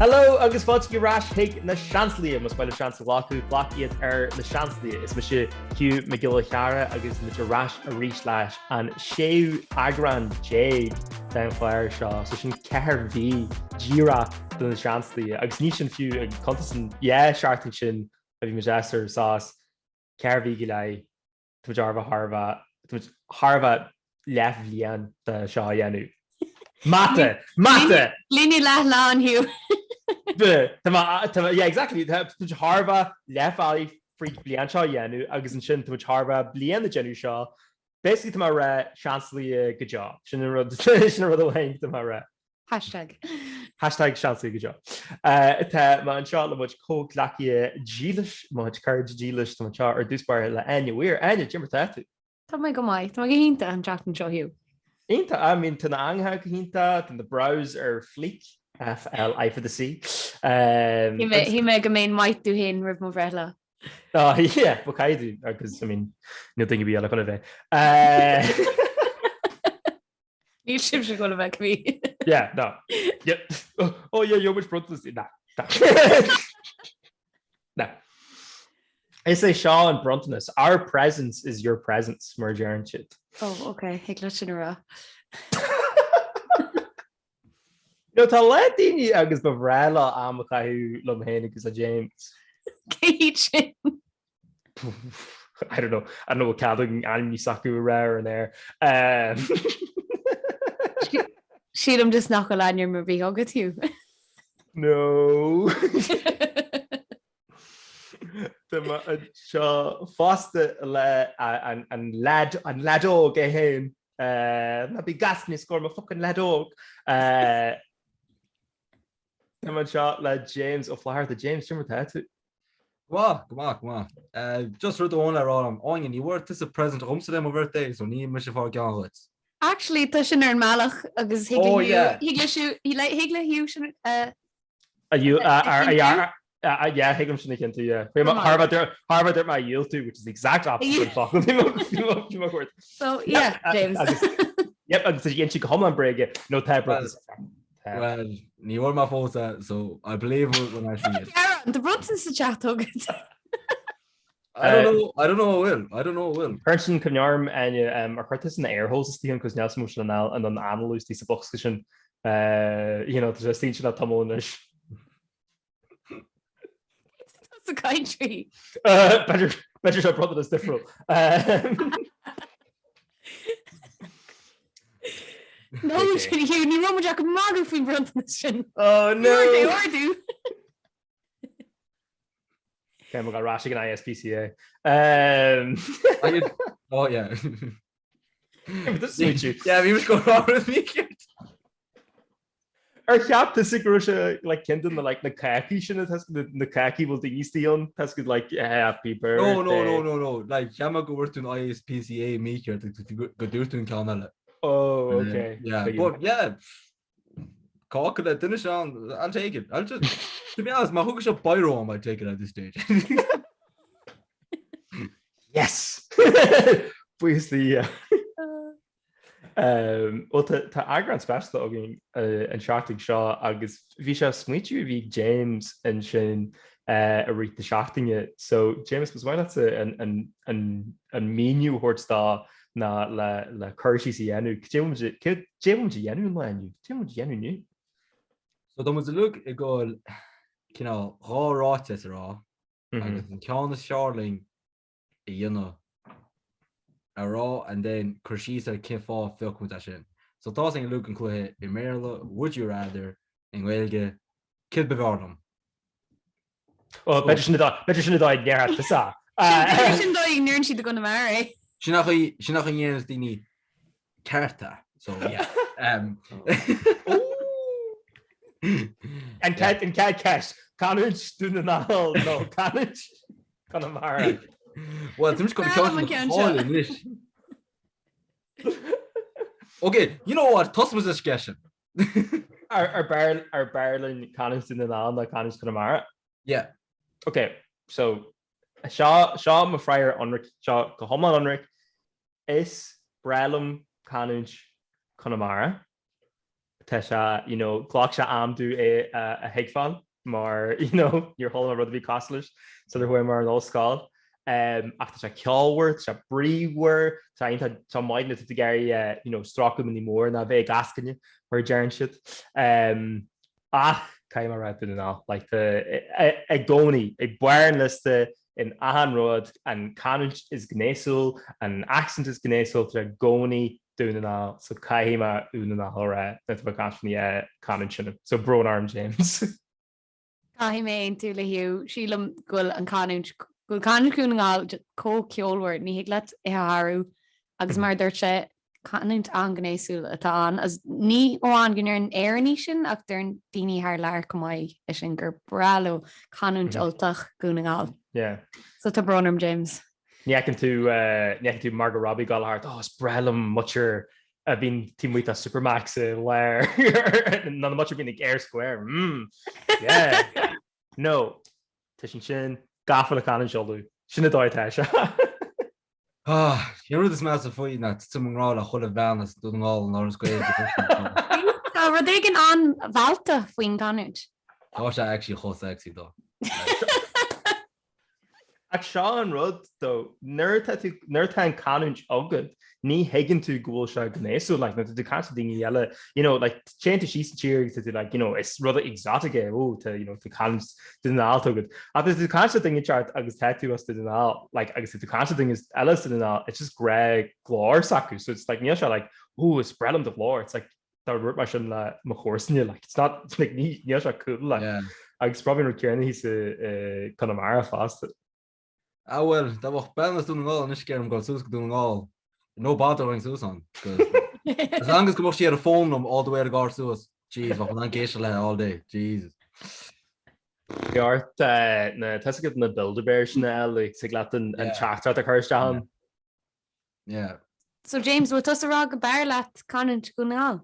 Hello agus fáilte ar ais chuig na Seansálaithe, más maith libh seans a ghlacadh, glac iad ar na Seansálaithe. Is mise Hugh Mac Giolla Chearra agus muid ar ais arís leis an séú eagrán déag den chlár seo, so sin 4 mhí díreach de na Seansálaithe agus ní sin fiú ag cuntas an 2 seachtain sin a bhí muid as ar sos, 4 mhí go leith. Tá muid thar a bheith thar a bheith, tá muid thar a bheith leathbhliain de seo a dhéanamh. Mata! Mata! Gloine leathlán, Hugh. Tá mé, tá mé, yeah exactly, tá muid thar a bheith leathbhealaigh fríd bliain seo a dhéanamh agus ansin tá muid thar a bheith bliain ag déanamh seo. Basically tá mé ag rá Seansálaithe go deo. Sin an rud, sin an rud amháin tá mé ag rá. Hashtag. Hashtag Seansálaithe go deo. Tá mé anseo le mo chuid comhghleacaithe dílis, mo chuid cairde dílis, tá mé anseo ar dtús báire le Áine Weir. Áine, cad é mar tá tú? Tá mé go maith, tá mé go hiontach an tseachtain seo, Hugh. Iontach, I mean tá na eangacha go hiontach, tá na brows ar fleek, F L I for the C. Shíl mé go mbeinn maith tú féin roimh mo bhreithlá. Oh yeah, well caithfidh tú, agus I mean níl duine ar bith eile chun a bheith. Níl sibhse ag dul a bheith mí. Yeah, no. Yeah. Oh yeah, gheobhaidh muid bronntanas. Na. Na. Is é seo an bronntanas. Our presence is your presence, mar a deireann siad. Oh, okay, thig leat sin a rá. No, tá le daoine agus ba bhreá leo am a chaitheamh liom féin agus le James. Cé hiad sin? I don't know, I don't know cead againn ainm s'acu a rá ar an aer. Sílim just nach bhfuil ainm ar bith agat Hugh. No. Tá mé anseo fosta le an leaid, an leaid óg é féin. Ná bí ag gascnaí os comhair mo fucking leaid óg. Tá mé anseo le James Ó Flatharta. James, cad é mar tá tú? Go maith, go maith, go maith. Just rud amháin le rá liom, Áine, ní bhfuair tusa present dhomsa le mo birthday, so ní mise ag fáil ceann dhuit. Actually, tá sin ar an mbealach agus thig le Oh, yeah. Hugh, thig le Hugh, thig le Hugh sin a A you, a a a a a yeah, thig liom sin a chinntiú, yeah. Go maith. Thar a bheith dúirt mé a dhiúltú, which is the exact opposite den focal bhí mé chuairt. So, yeah, James. Yep, agus dhein sí go hiomlán bréige, nó tá bronntanas. Well, ní bhfuair mé fós é, so I believe it when I see it. Tá bronntanas ag teacht chugat. I don't know, I don't know a bhfuil, I don't know a bhfuil. Cuireann sin cuimhne orm, Áine, ar chuir tusa na air holes istigh ann, cos níl 's agam an bhfuil in ann análú istigh sa bhosca sin. You know, tá sé istigh ansin le tamall anois. Sa country. B'fhéidir b'fhéidir seo bronntanas difriúil. No, Hugh, ní raibh muid ach ag magadh faoin bronntanas sin. Oh no! Ní raibh ordú. Cé mo ar ais ag an ISPCA. Oh yeah. Yeah, bhí go raibh mícheart. Ar cheap tusa go raibh sé like ceann de na like na cácaí sin atá na cácaí bhfuil daoine istigh ann tá siad like happy birthday. No, no, no, no, no. Like cheap mé go bhfuair tú an ISPCA mícheart agus go dúirt tú an ceann eile. Oh, okay. Yeah, but yeah. Cáca le duine sean, I'll take it. I'll just, to be honest, má thug sé biro dhom, I'll take it at this stage. Yes! Buíochas le Dia. Bhuel tá eagrán speisialta againn an tseachtain seo agus bhí sé smaoitiú a bhí ag James ansin i rith na seachtaine. So James, ba mhaith leatsa an míniú a thabhairt dó ná le cur síos a dhéanamh. Cad é a bhfuil muid a dhéanamh an lá inniu? Cad é a bhfuil muid a dhéanamh inniu? So tá muid uilig ag dul cineál 2 ráiteas a rá agus an ceann is fearr linn a dhéanamh a rá and then cur síos ar cén fáth a phioc muid é sin. So tá againn uilig an cluiche i mBéarla, would you rather, i nGaeilge, céard ba bhfearr liom? Ó, b'fhéidir sin b'fhéidir sin an dóigh a ndéarfá tusa. B'fhéidir sin an dóigh a ndeireann siad i gConamara é. Sin an chaoi, sin an chaoi a ndéanann daoine cearta. So, yeah. Um, An cead an cead ceist, canúint Dún na nGall nó canúint Conamara. Well, tá muid chun an ceann seo anois. Ok, you know what, tosóidh muid leis an gceist sin. Ar b'fhearr ar b'fhearr linn canúint Dún na nGall nó canúint Chonamara? Yeah. Ok, so seo seo mo freagra ionraic, seo go hiomlán ionraic. Is breá liom canúint Chonamara. Tá sé, you know, ghlac sé am domh é a thuigbheáil mar, you know, níor chuala mé rud a bhí cosúil leis sular chuaigh mé ar an ollscoil. Ach tá sé ceolmhar, tá sé bríomhar, tá sé iontach, tá maith nuair atá tú ag iarraidh, you know, stróiceadh mionnaí mór ná bheith ag eascaine, mar a deireann siad. Ach caithfidh mé a rá Dún na nGall, like, tá, i gcónaí, ag barr an liosta in achan rud, an canúint is gnéasúil, an accent is gnéasúil, tá sé i gcónaí Dún na nGall, so caithfidh mé Dún na nGall a rá nuair atá mé ag caint faoin canúint sin. So brón orm James. Caithfidh mé aontú le Hugh, sílim go bhfuil an canúint, go bhfuil canúint Dhún na nGall chomh ceolmhar, ní thig leat é a shárú agus mar a dúirt sé, canúint an-ghnéasúil atá ann agus ní amháin go ndeireann Éireannaigh sin ach deireann daoine thar lear chomh maith é sin gur breá leo canúint Ultach Dhún na nGall. Yeah. So tá brón orm James. Ní fheiceann tú, ní fheiceann tú Margot Robbie ag gabháil thart, oh is breá liom muintir a bhíonn taobh amuigh de Supermacs i lár, nó na muintir a bhíonn ag Eyre Square, mm, yeah. No, tá siad sin gafa le canúint Uladh, sin an dóigh atá sé. Ah, an rud is measa faoi ná titaim i ngrá le chuile bhean as Dún na nGall nár as Gaeilge. Tá rud éigin an-mhealltach faoin gcanúint. Tá sé actually chomh sexy though. Ach seo an rud though, nuair atá tú, nuair atá an canúint agat, ní thuigeann tú go bhfuil sé gnéasúil, like, nuair atá tú ag caint le daoine eile, you know, like, téann tú síos an tír agus tá tú like, you know, is rud exotic é, oh, tá, you know, tá canúint Dún na nGall agat. Ach nuair atá tú ag caint le duine inteacht agus tá tú as Dún na nGall, like, agus tá tú ag caint le duine eile as Dún na nGall, it's just gnáthghlór s'acu, so it's like, níl sé like, oh, is breá liom do ghlór, it's like, dá ndúirt mé sin le mo chomharsana, like, it's not, like, ní, níl sé cool, like. Yeah. Agus probably an rud céanna thíos i, i Conamara fosta. Ah well, dá mbeadh bean as Dún na nGall anois ag iarraidh orm dul suas go Dún na nGall, no bother going suas ann. As long as go mbeadh sí ar an phone liom all the way ar an gcarr suas, jeez, bheadh mé in ann éisteacht léi all day, Jesus. Bhí ort eh, na tá a fhios agat na Build-A-Bears sin a fháil, like, tig leat an, an Yeah. teachtaireacht a chur isteach ann. Yeah. So James, bhfuil tusa ag rá go b'fhearr leat canúint Dhún na nGall?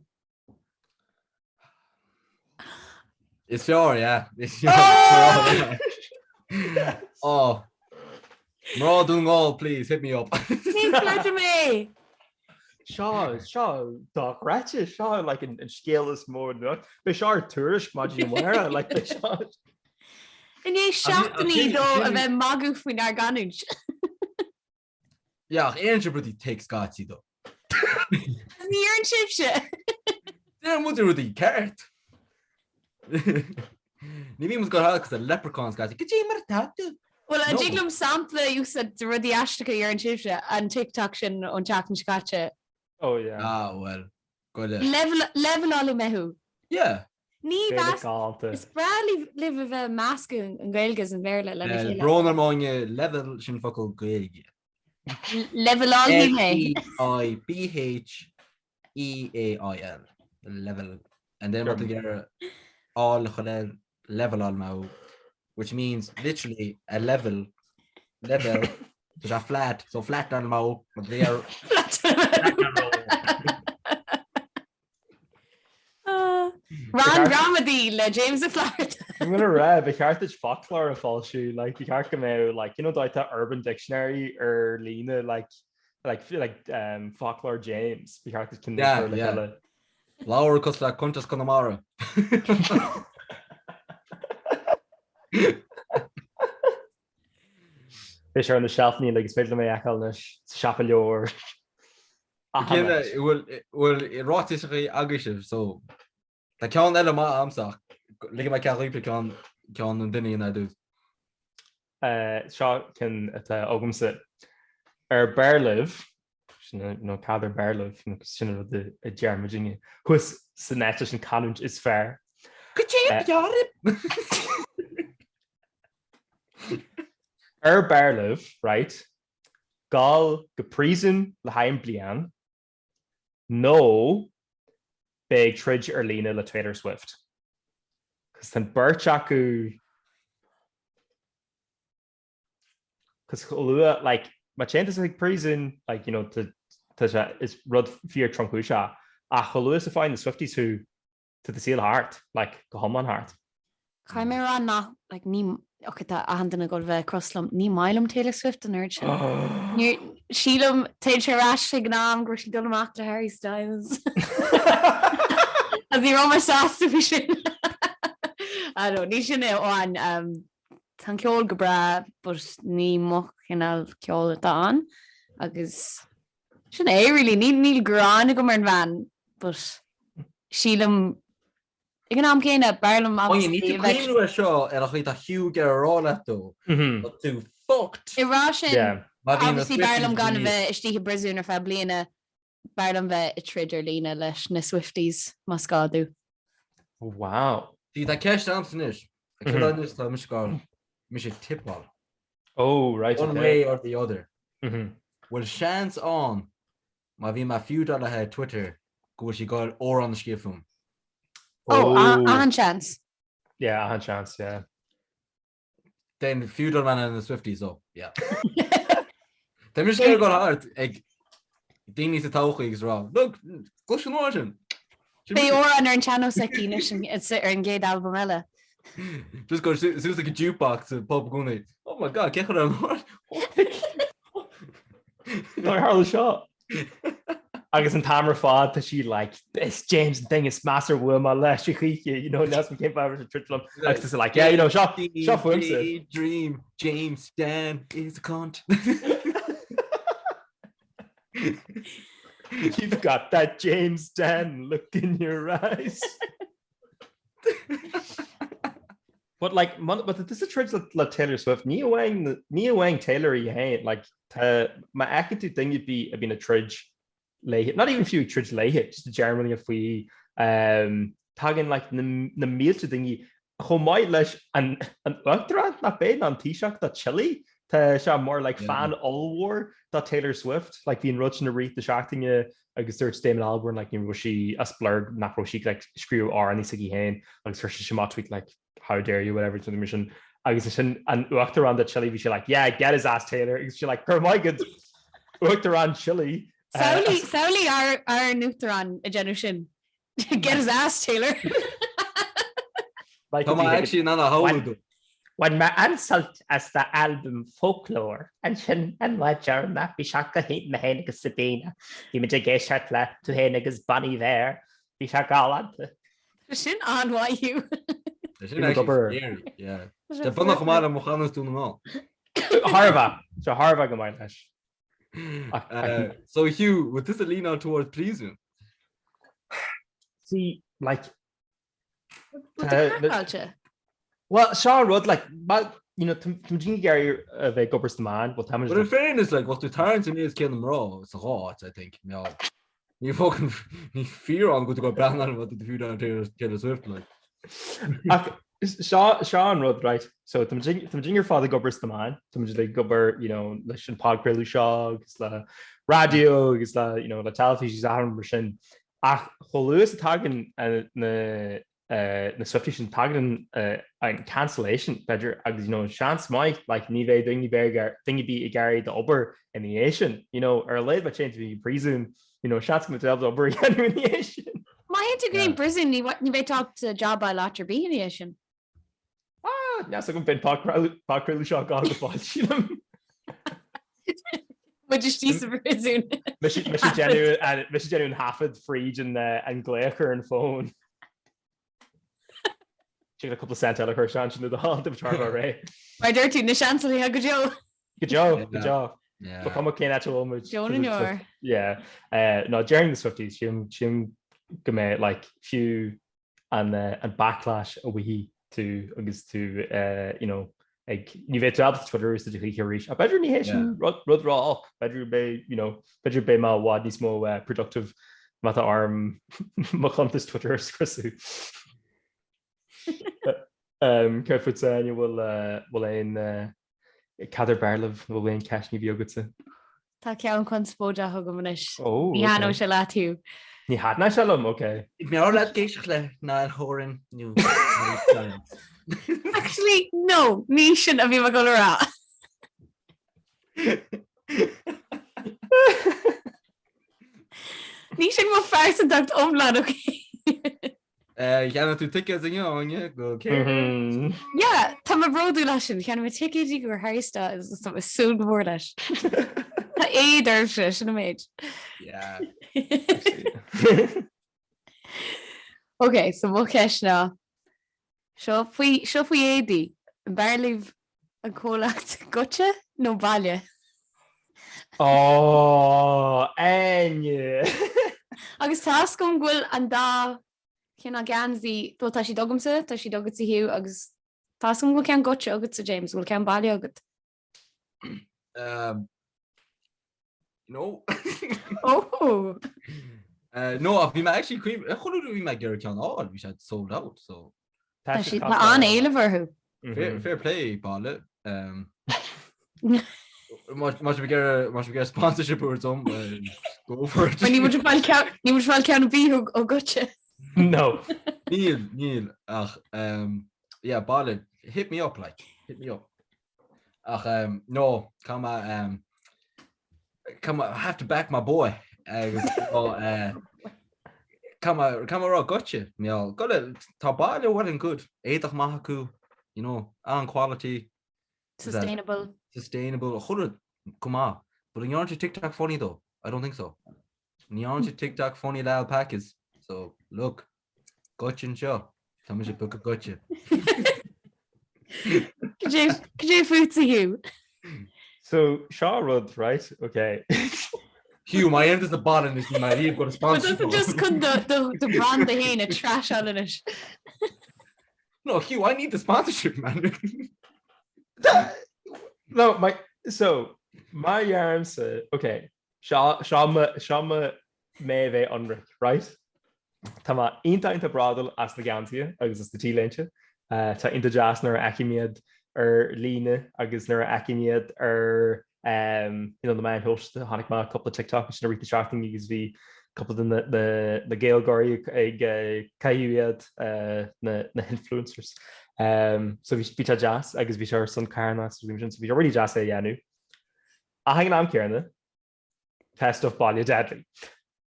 Is fearr, yeah. Is fearr. Oh. Mná Dhún na nGall, please, hit me up. Ní chreidim é! Seo, seo dochreidte, seo like an scéal is mó nuacht. Beidh seo ar Tuairisc maidin amárach, like beidh seo. I ndiaidh seachtainí dó a bheith magadh faoinár gcanúint. Yeah, ach deireann sibh rudaí thick scaití though. Ní deireann sibhse. Deireann muid rudaí ceart. Ní bhíonn muid go hard cosúil le leprechaun scaití. Goidé mar atá tú? Bhuel, an dtig liom sampla a úsáid de rudaí aisteacha a deireann sibhse, an TikTok sin ón tseachtain seo caite. Oh yeah. Ah, bhuel, go le. Leibheálfaidh mé thú. Yeah. Ní bheas, is breá libh a bheith ag meascadh an Ghaeilge is an Bhéarla lena chéile. Brón orm Áine, leibhéal sin focal Gaeilge. Leibheálfaidh mé. L-E-I-B-H-E-A-I-L. Level. And then má tá tú ag iarraidh áil a chur air leibheálfaidh mé thú, which means literally a level, level, tá sé flat, so flat on mé thú, but they are Flat Rang gramadaí le James Ó Flatharta. I'm gonna rá, ba cheart duit foclóir a fhoilsiú, like, ba cheart go mbeadh, like, you know, dóigh atá Urban Dictionary ar líne, like, like, like, um, foclóir James, ba cheart duit ceann Yeah, a chur le yeah. chéile. Leabhar cosúil le Cuntas Conamara. Beidh sé ar na seilfeanna like, is féidir liom é a fheiceáil anois, sa siopa leabhar. Cén bhfuil ráitisí agaibh sibh so tá ceann eile maith a'msa ach ligfidh mé cead dhaoibh ceann ceann an duine ar dtús. Seo ceann atá agamsa. Ar b'fhearr libh, nó cad ar b'fhearr libh, nó sin an rud a deir muidinne, thuas san áit leis an canúint is fearr. Goidé ab fhearr libh? Ar b'fhearr libh, right, Gabháil go príosún le haghaidh an bliain nó beidh ag troid ar líne le Taylor Swift. Cos tá an beirt acu cos chomh luath like má téann tusa chuig príosún like you know tá sé is rud fíor tromchúiseach ach chomh luath is a faigheann na Swifties thú Tá do saol thart, like, go hiomlán thart. Caithfidh mé a rá nach, like, ní, ok, tá achan duine ag dul a bheith crosta liom, ní maith liom Taylor Swift an oiread sin. Ní, sílim, téann sé ar ais chuig an am go raibh sí ag dul amach le Harry Styles. Agus ní raibh mé sásta faoi sin. I don't know, ní sin é amháin. Tá an ceol go breá but ní mo chineál ceoil atá ann agus sin é really. Níl gráin agam ar an bhean but sílim ag an am céanna b'fhearr liom Áine, ní tú cuimhniú ar seo ar an chaoi tá Hugh ag iarraidh a rá leat dó. Tá tú fucked! Ag rá sin, obviously b'fhearr liom gan a bheith istigh i bpríosún ar feadh bliana B'fhearr liom bheith ag troid ar líne leis na Swifties más gá domh. Wow. See, tá ceist a'msa anois. Tá ceist anois tá mise ag mise ag tippáil. Oh, right, One way or the other. Bhfuil seans ann má bhí mé feudal léi ar Twitter go bhfuil sí ag goil amhrán a scríobh fúm? Oh, an-seans. Yeah, an-seans, yeah. Then feudal man and the Swifties so yeah. Tá mise ag goil thart ag daoine sa todhchaí agus rá look gluais an uair sin. Beidh amhrán ar an sean-nós aici anois ar an gcéad albam eile. Just go suas like a jukebox sa pub i gcónaí. Oh my god, cé chuir an uair? Nár tharla seo. Agus an t-am ar fad tá sí like, is James an duine is measa ar bhuail mé leis a choíche, you know, níl 's a'm cén fáth a raibh sé troid liom. Agus tá sí like, yeah, you know, seo, seo fúmsa. Dream, James Dan is a cunt. You've got that James Dan look in your eyes. But like, má tá tusa ag troid le Taylor Swift, ní amháin, ní amháin Taylor í féin, like, tá, má fheiceann tú duine ar bith a bhíonn ag troid léi, not even fiú ag troid léi, just ag déanamh rudaí faoi, um, tagann like na, na mílte daoine chomh maith leis an, an uachtarán, nach b'é, nó an Taoiseach do Chile, tá sé mar like fan ollmhór do Taylor Swift, like bhí an rud sin i rith na seachtaine agus dúirt Damon Albarn like ní raibh sí as blurg nach raibh sí like scríobh amhráin s'aici féin agus chuir sé amach tweet like how dare you whatever something mar sin agus sin an uachtarán de Chile bhí sé like yeah get his ass Taylor agus sé like go raibh maith agat uachtarán Chile Samhlaigh samhlaigh ár ár n-uachtarán ag déanamh sin. Get his ass, Taylor! Tá mé actually in ann a shamhlú dom. Bhain mé an-sult as d'albam Folklore ansin an lá deireanach, bhí sé go hiontach, mé féin agus Sabina, bhí muid ag éisteacht le tú féin agus Bon Iver, bhí sé galánta. Tá sin an-mhaith, Hugh. Tá sin actually scary, yeah. Tá bunach chomh maith le mo chanúint Dún na nGall. Thar a bheith, tá thar a bheith go maith leis. So Hugh, bhfuil tusa leaning towards príosún? See, like... Bhfuil tú craiceáilte? Well, seo an rud, like, you know, tá muid ag iarraidh a bheith ag obair sna meáin, well, tá muid... But in fairness, like, bheadh tú tarraingt aníos céanna mná sa dhá áit, I think, you know. Ní fucking, ní fíor ann go bhfuil tú ag breathnú ar what the food on Taylor Swift, like. Ach seo seo an rud, right? So tá muid ar fad ag obair sna meáin, tá muid ag obair, you know, leis an podchraoladh seo agus le raidió agus le, you know, le teilifís agus achan rud mar sin. Ach chomh luath is a tagann na na Swifties sin tagann an cancellation b'fhéidir agus you know seans maith like ní bheidh duine ar bith duine ar bith ag iarraidh d'obair ina dhiaidh sin you know ar a laghad má téann tú i bpríosún you know seans go mbeidh tú ábalta obair a dhéanamh ina dhiaidh sin. Má théann tú go dtí an bpríosún ní ní bheidh tú ábalta job a fháil áit ar bith ina dhiaidh sin. Ah, níl a fhios agam beidh an podchraoladh seo ag gabháil go fóill sílim. Muid istigh sa bpríosún. Mise mise déanamh mise déanamh an thaifead fríd an an glaoch ar an bhfón. Sin le cúpla cent eile a chur isteach ansin i do thoil, do thar ré. Mar dúirt tú, na seansálaithe go deo. Go deo, go deo. Ba chuma cén áit a bhfuil muid. Deo na ndeor. Yeah. No, déarfainn na Swifties, sílim sílim go mbeidh like fiú an an backlash a bhfaighidh tú agus tú you know ag ní bheidh tú ábalta Twitter a úsáid a choíche arís. Ach b'fhéidir ní hé sin rud rud ró-olc, b'fhéidir beidh you know b'fhéidir beidh mé i bhfad níos mó productive má tá orm mo chuntas Twitter a scriosadh. Céard fútsa, Áine, bhfuil bhfuil aon Cad ar b'fhearr libh, bhfuil aon cheist ní bhí agatsa? Tá ceann conspóideach agam anois. Oh, Ní thaitneoidh sé leat, Hugh. Ní thaitneoidh sé liom, ok. B'fhearr leat éisteacht le Niall Horan nó Harry Styles? Actually, no, ní sin a bhí mé ag dul a rá. Ní sin mo phearsantacht iomlán, ok? Cheannaigh tú ticéid inniu, Áine, go cé? Yeah, tá mé bródúil as sin. Cheannaigh mé ticéidí go Harry Styles agus tá mé ag súil go mór leis. Tá éad ormsa, sin an méid. Yeah. Ok, so mo cheist ná, seo faoi, seo faoi éadaí, an b'fhearr libh an comhlacht Goitse nó Baile? Ó, Áine! Agus tá's agam go bhfuil an dá chineál geansaí, bhuel tá siad agamsa, tá siad agatsa Hugh agus tá's agam go bhfuil ceann Goitse agatsa James, an bhfuil ceann Baile agat? Um, no. Oh! Uh, no, ach bhí mé actually cuimh- eh, chuile uair a bhí mé ag iarraidh ceann a fháil, bhí sé sold out, so Tá siad tá an-éileamh orthu. fair, fair play, Baile. Um, má má sibh ag iarraidh má sibh ag iarraidh sponsorship a thabhairt dom, eh, go for it. Níl muid ag fáil ceann níl muid ag fáil ceann ar bith ó ó Goitse. No. Níl, níl, ach um, yeah, Baile, hit me up, like, hit me up. Ach um, no, caithfidh mé um, caithfidh mé, I have to back my boy agus tá uh, caithfidh mé caithfidh mé a rá Goitse, meall. Go le, tá Baile well and good, éadach maith acu, you know, an-quality, Sustainable. sustainable, chuile rud go maith. But an ndearna siad TikTok funny though? I don't think so. Ní dhearna siad TikTok funny le alpacas. So, look, Goitse anseo. Tá mise ag piocadh Goitse. Cad é fútsa Hugh? So, seo rud, right? Okay. Hugh, má dhéanann tusa Baile anois níl mé riamh ag goil sponsor. But just chun do branda féin a trasháil anois. No, Hugh, I need the sponsorship, man. No, my, so, má dheirimse, okay, Seo seo mo mé a bheith ionraic, right? Tá mé iontach iontach bródúil as na geansaithe agus as na T-léinte. Tá iontach deas nuair a fheicim iad ar líne agus nuair a fheicim iad ar you know, na meáin shóisialta. Chonaic mé cúpla TikTok ansin i rith na seachtaine agus bhí cúpla de na Gaeilgeoirí ag caitheamh iad, na hinfluencers. So bhí sé deas agus bhí sé ar son carthanas agus sin, so bhí sé really deas é a dhéanamh. Ach ag an am céanna, tá stuff Baile deadly.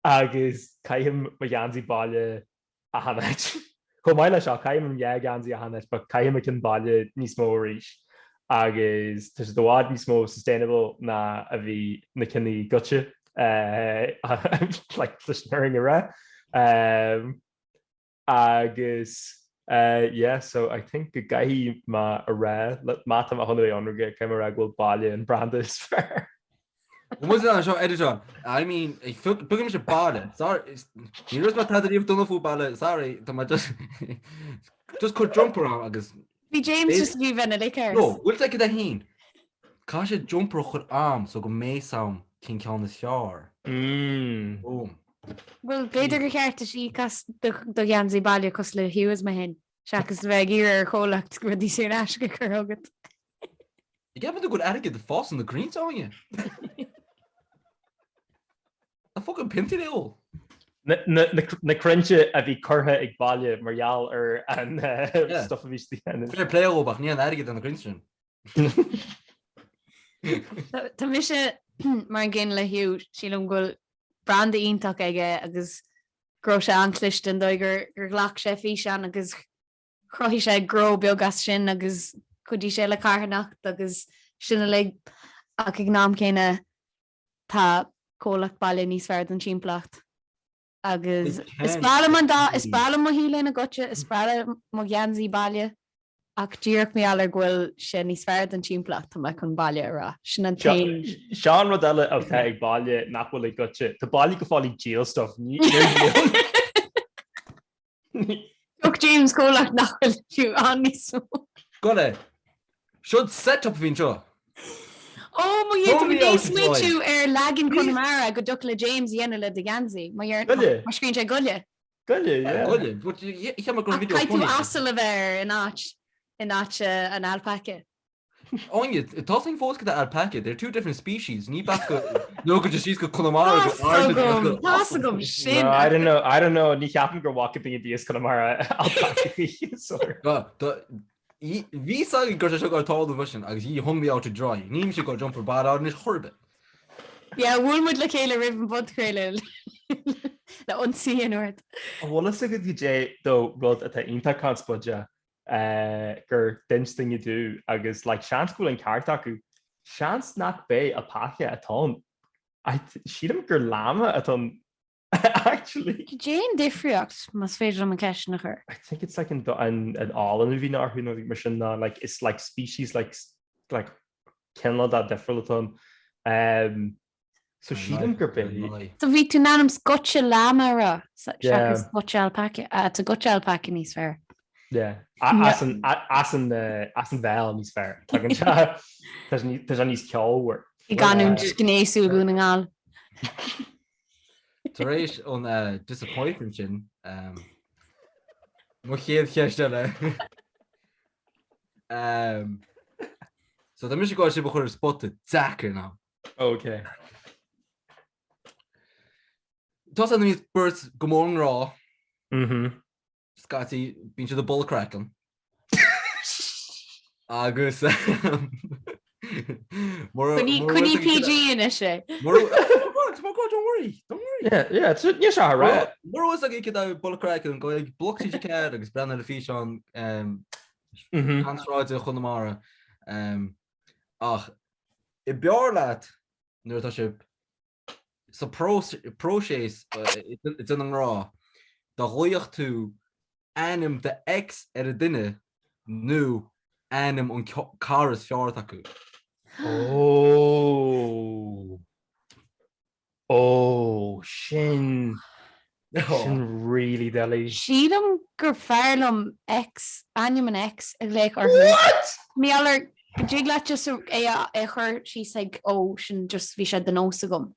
Agus caithim mo gheansaí Baile achan áit. Chomh maith leis seo, caithim an dhá gheansaí achan áit, but caithim an ceann Baile níos mó arís. Agus tá siad i bhfad níos mó sustainable ná a bhí na cinn Goitse, like, leis an fhírinne a rá. Agus yeah, so I think go gcaithfidh mé a rá, má tá mé chun a bheith ionraic, caithfidh mé a rá go bhfuil Baile an branda is fearr. Muid anseo editor. I mean, piocfaidh mise Baile. Sorry, ní raibh mé tada riamh dona faoi Baile. Sorry, tá mé just just cur jumper ann agus Bhí James just bhí bheith na liquors. No, bhfuil sé cad é féin? Caithfidh sé jumper a chur a'm so go mbeidh 's a'm cén ceann is fearr. Mm. Boom. Bhuel, b'fhéidir gur cheart duit íoc as do gheansaí Baile cosúil le Hugh is mé féin, seachas a bheith ag iarraidh ar chomhlacht rudaí saor in aisce a chur chugat. An gceapann tú go bhfuil airgead ag fás ar na crainnte, Áine? Tá fucking piontaí le ól. Na crainnte a bhí curtha ag Baile mar gheall ar an stuff a bhí siad a dhéanamh. Fair play dhóibh ach níl an airgead ar na crainnte sin. Tá mise mar an gcéanna le Hugh, sílim go bhfuil branda iontach aige agus go raibh sé an-chliste an dóigh gur ghlac sé físeán agus chruthaigh sé gnó beag as sin agus chuidigh sé le carthanacht agus sin uilig ach ag an am céanna tá comhlacht Baile níos fearr don timpeallacht agus is breá liom an dá, is breá liom mo T-léine Goitse, is breá liom mo gheansaí Baile Ach díreach mar gheall ar go bhfuil sé níos fearr don timpeallacht, tá mé chun Baile a rá. Sin an t-aon. Seo an rud eile atá ag Baile nach bhfuil ag Goitse. Tá Baile go fóill ag díol stuff. Ní Thug James comhlacht nach bhfuil fiú ann níos mó. Gole! Seod set-up a bhí anseo! Ó, mo Dhia, tá mé ag smaointiú ar leagan Conamara go dtiocfadh le James a dhéanamh le do gheansaí. Má scríobhann sé Goile. Goile, yeah. Goile, but cheap mé go raibh video funny. Caithfidh tú asal a bheith air in áit, in áit an alpaca. Áine, tá sin fós go alpaca, they're two different species, ní bheadh go nó go síos go Conamara go Ireland go Tá 's agam sin. No, I don't know, I don't know, ní cheapaim gur bhfaca duine ar bith as Conamara alpaca. Sorry. Bhí 'fhios agam go raibh sé seo ag goil tarlú freisin agus he hung me out to dry. Níl mise ag goil jumper Baile anois chor ar bith. Yeah, bhuail muid le chéile roimh an bpodchraoladh le ionsaí a dhéanamh ort. An bhfuil fhios agat goidé dó rud atá iontach conspóideach gur d'inis duine domh agus like seans go bhfuil an ceart acu, seans nach b'é alpaca atá ann. I sílim gur llama atá ann. Actually. Cad é an difríocht, más féidir liom an ceist sin a chur? I think it's like an an an olann a bhíonn orthu nó mar sin ná like it's like species like like cineál dá difriúil atá ann. Um, so sílim gurb é. So bhí tú in ainm is goitse llama a rá seachas goitse alpaca. Ah, tá goitse alpaca níos fearr. Yeah. As an as an as an bhéal níos fearr. Tagann sé tá sé níos ceolmhar. I gcanúint ghnéasúil Dhún na nGall. Tar éis an disappointment sin, mo chéad cheist eile. So tá mise ag goil sibh a chur ar spota deacair now. Ok. Tá a fhios a'd beirt go mór i ngrá. Mhm. Scaití bíonn siad ag bualadh craiceann. Agus Coinnigh PG anois é. Don't worry, don't worry. Yeah, yeah, níl sé rá. Mura bhfuil a fhios agaibh céard é bualadh craiceann, gabh ag Bloc TG4 agus breathnaigh ar an físeán Caint Sráide Chonamara. Ach ab fhearr leat nuair atá sibh sa próiseas ag déanamh ngrá, dá ghlaofadh tú ainm do ex ar an duine nó ainm an cara is fearr atá acu. Ó. Ó, sin, sin really doiligh. Sílim gur fearr liom ex, ainm an ex a ghlaoch orthu. What? Mar gheall ar go dtig leat just é a chur síos ag ó sin just bhí sé de nós agam.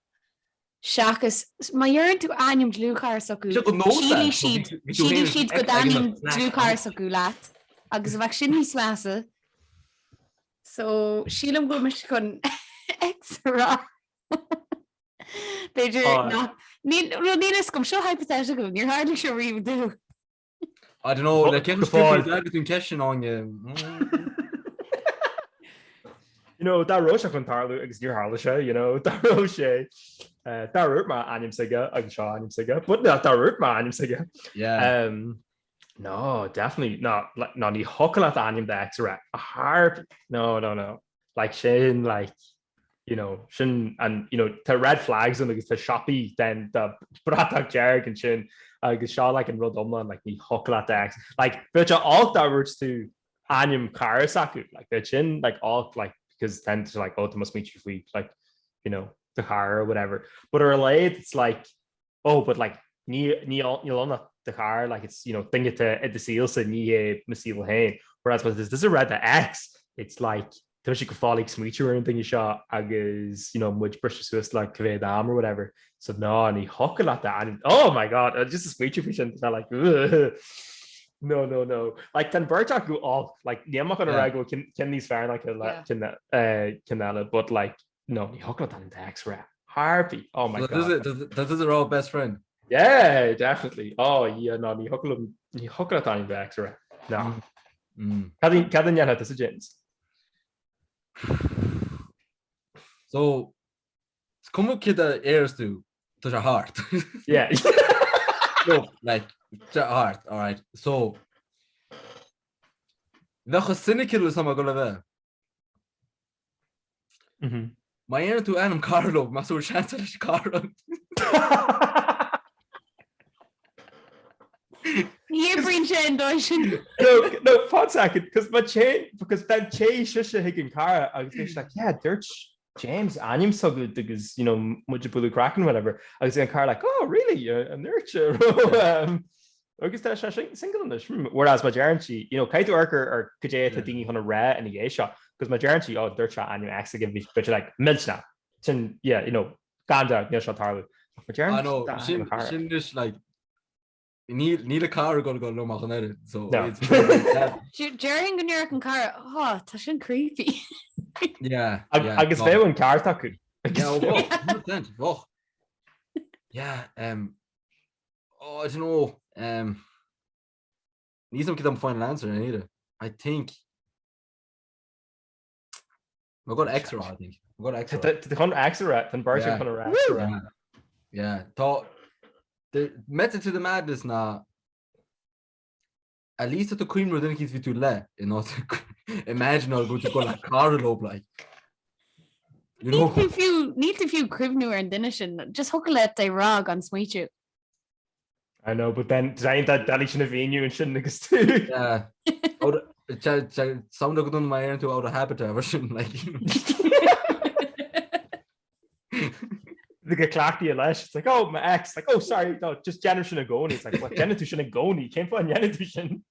Seachas má dheireann tú ainm dlúthchara s'acu, sílfidh siad, sílfidh siad go dtaitníonn dlúthchara s'acu leat agus bheadh sin níos measa. So sílim go bhfuil mise chun ex a rá. B'fhéidir nach, níl, níl a fhios agam, seo hypothetical, níor tharla seo riamh domh. I don't know, le cén stupid agus an ceist sin Áine. You know, dá raibh sé chun tarlú agus níor tharla sé, you know, dá raibh sé eh, dá raibh mé ainm s'aige agus seo ainm s'aige, but no, dá raibh mé ainm s'aige. Yeah. Um, no, definitely, no, like, no, ní thiocfadh leat ainm do ex a rá. A harp, no, no, no. Like sin, like, you know, sin an, you know, tá red flags ann agus tá siopaí den de bratach dearg ansin agus seo like an rud iomlán like ní thiocfadh leat ex. Like bheadh sé olc dá ndúirt tú ainm cara s'acu like bheadh sin like olc like because then to like oh tá mé ag smaointiú faoi like you know do chara or whatever. But ar a laghad it's like oh but like ní ní níl ann ach do chara like it's you know duine atá i do saolsa ní hé mo saol féin whereas má tá tusa ag rá do ex it's like tá mise go fóill ag smaoitiú ar an duine seo agus you know muid briste suas le cá mhéad am or whatever so ná ní thiocfadh leat ainm oh my god just ag smaoitiú faoi sin tá like ugh. no no no like tá an bheirt acu olc like níl mé chun a rá go bhfuil ceann níos fearr ná ceann eh, ceann eile but like No, ní thiocfadh leat ainm d'ex a rá. Harvey! Oh my God. Does it rá best friend? Yeah, definitely. Oh yeah, no, ní thiocfadh liom, ní thiocfadh leat ainm d'ex a rá. No. Mm. Cad cad a ndéanfadh tusa, James? So, is cuma céard a déarfas tú, tá sé thart. Yeah. No, like, tá sé thart, alright. So, bheadh chomh cynical is atá mé ag dul a bheith. Má dhéanann tú ainm cara leo, meas tú an bhfuil seans leis an cara. Ní oibríonn sé an dóigh sin. No, no, one second, because má téann, because then téann sise chuig an cara agus beidh sí like, yeah, dúirt James ainm s'agat agus, you know, muid ag bualadh craiceann whatever, agus an cara like, oh, really, an ndúirt sé? Um, Agus tá sé single anois. Whereas má deireann sí, you know, caithfidh tú amharc ar ar cad é atá daoine chun a rá ina dhiaidh seo, because má deireann sí, oh, dúirt sé ainm ex s'aige, bhí bit like, millteanach. Sin, yeah, you know, gan dabht, níl sé ag tarlú. Ach má deireann I know, sí sin, ainm a chara. sin anois, like, níl, níl a cara ag dul ag dul liom ach an oiread, so No. it's yeah, Déarfainn go ndéarfadh an cara, oh, tá sin creepy. yeah, Agus bheadh an ceart acu. Yeah, oh, bheadh, 100%, bheadh. Yeah, um, Oh, I don't know. Um, níl a fhios agam céard an final answer in either. I think I'm going ex a rá, I think. I'm going ex a rá. Tá chun ex a rá, Tá beirt chun a rá. Yeah. Yeah. Tá the method to the madness ná at least tá tú ag cuimhneamh ar duine eicínt bhí tú le in áit imagine go bhfuil tú ag dul le cara leo like. You know? Níl tú fiú níl tú fiú cuimhniú ar an duine sin, just thiocfadh leat é rá gan smaoitiú. I know, but then dein that doiligh sin a mhíniú ansin agus tú. Yeah. Sound go dún má éireann tú out of habit air sin like. The go cleachtaithe leis, it's like, oh, my ex, like, oh, sorry, no, just déanaim sin i gcónaí. It's like, what, déanann tú sin i gcónaí? Cén fáth a ndéanann tú sin?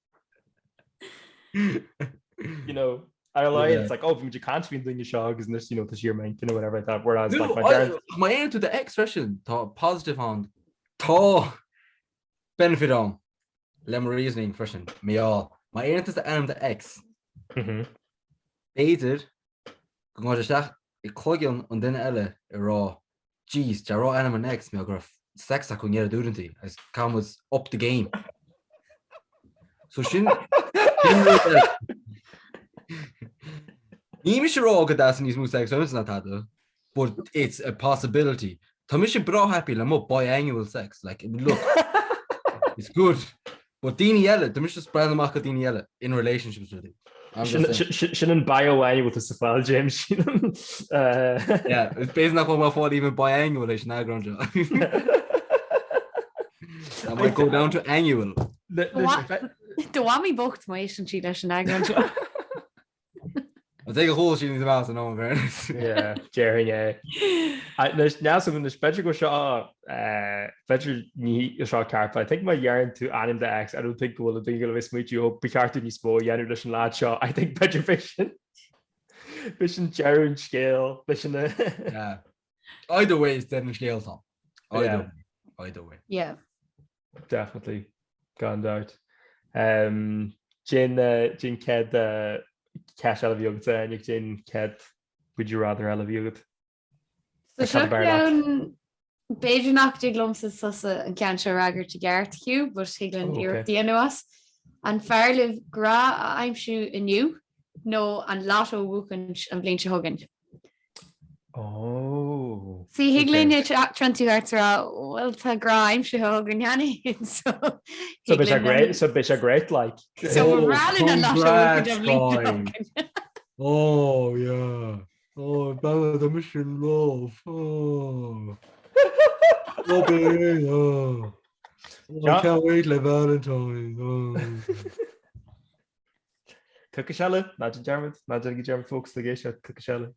You know, ar a laghad, it's like, oh, bhí muid ag caint faoin duine seo agus anois, you know, tá sí ar m'intinn or whatever like that, whereas, like, má deireann... Má deireann tú do ex freisin, tá positive ann, tá benefit ann le mo reasoning freisin, má má deireann tú ainm do ex, b'fhéidir go ngabhfaidh isteach i cloigeann an duine eile ag rá Jeez, tá rá ainm an ex mé go raibh sex acu an oiread uaireantaí agus caithfidh muid up the game. So sin sin rud eile. Ní mise ag rá go dteastaíonn níos mó sex uaimse ná tada, but it's a possibility. Tá mise breá happy le mo biannual sex, like, look, it's good. But daoine eile, tá mise just breathnú amach do daoine eile in relationships rudaí. I'm just saying. Sin an bio-annual tá sa fáil, James, sílim. Yeah, is b'fhéidir nach bhfuil mé fáil even biannual leis an eagrán seo. That might go down to annual. Do mhamaí bocht má éisteann sí leis an eagrán seo. An té go chuala sí níos measa ná an fairness. Yeah, déarfainn é. Anois, neas anois, b'fhéidir go seo, b'fhéidir ní seo ceart, but I think má dheireann tú ainm do ex, I don't think go bhfuil an duine go bhfuil smaoitiú, oh, ba cheart dúinn níos mó a dhéanamh leis an lad seo. I think b'fhéidir b'shin, b'shin deireadh an scéil, b'shin a... Yeah. Either way, is deireadh an scéil, Tom. Either way. Either way. Yeah. Definitely, gan dabht. Um, Cén cén chéad ceist eile a bhí agat, Áine, cén chéad would you rather eile a bhí agat? So seo ceann b'fhéidir nach dtig liomsa tusa an ceann seo a fhreagairt i gceart, Hugh, but thig linn iarracht a dhéanamh as. An fearr libh grá a aimsiú inniu nó an lotto a bhuachaint an bhliain seo chugainn? Oh. See, thig linn tiontú thart is a rá, bhuel, tá grá aimsithe againn cheana féin, so So beidh sé great, so beidh sé great, like. So ba bhreá linn an lotto a bhuachaint an bhliain seo chugainn. Oh, yeah. Oh, Bella, tá mise in love. Oh. Oh, baby, oh. Oh, I can't wait le Valentine's. Oh. Tiocfaidh sé eile, ná déan dearmad, ná déanaigí dearmad folks ag éisteacht, tiocfaidh sé eile.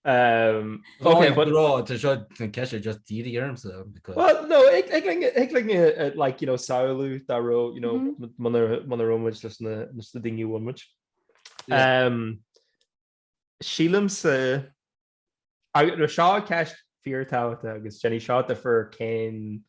Um, okay, but rá tá seo an ceist just dírithe ormsa because Well, no, thig linn thig linn eh, like, you know, samhlú dá raibh, you know, muna muna raibh muid leis na leis na daoine a bhfuil muid. Um, sílimse Agus seo ceist fíorthábhachtach agus déanfaidh seo difear cén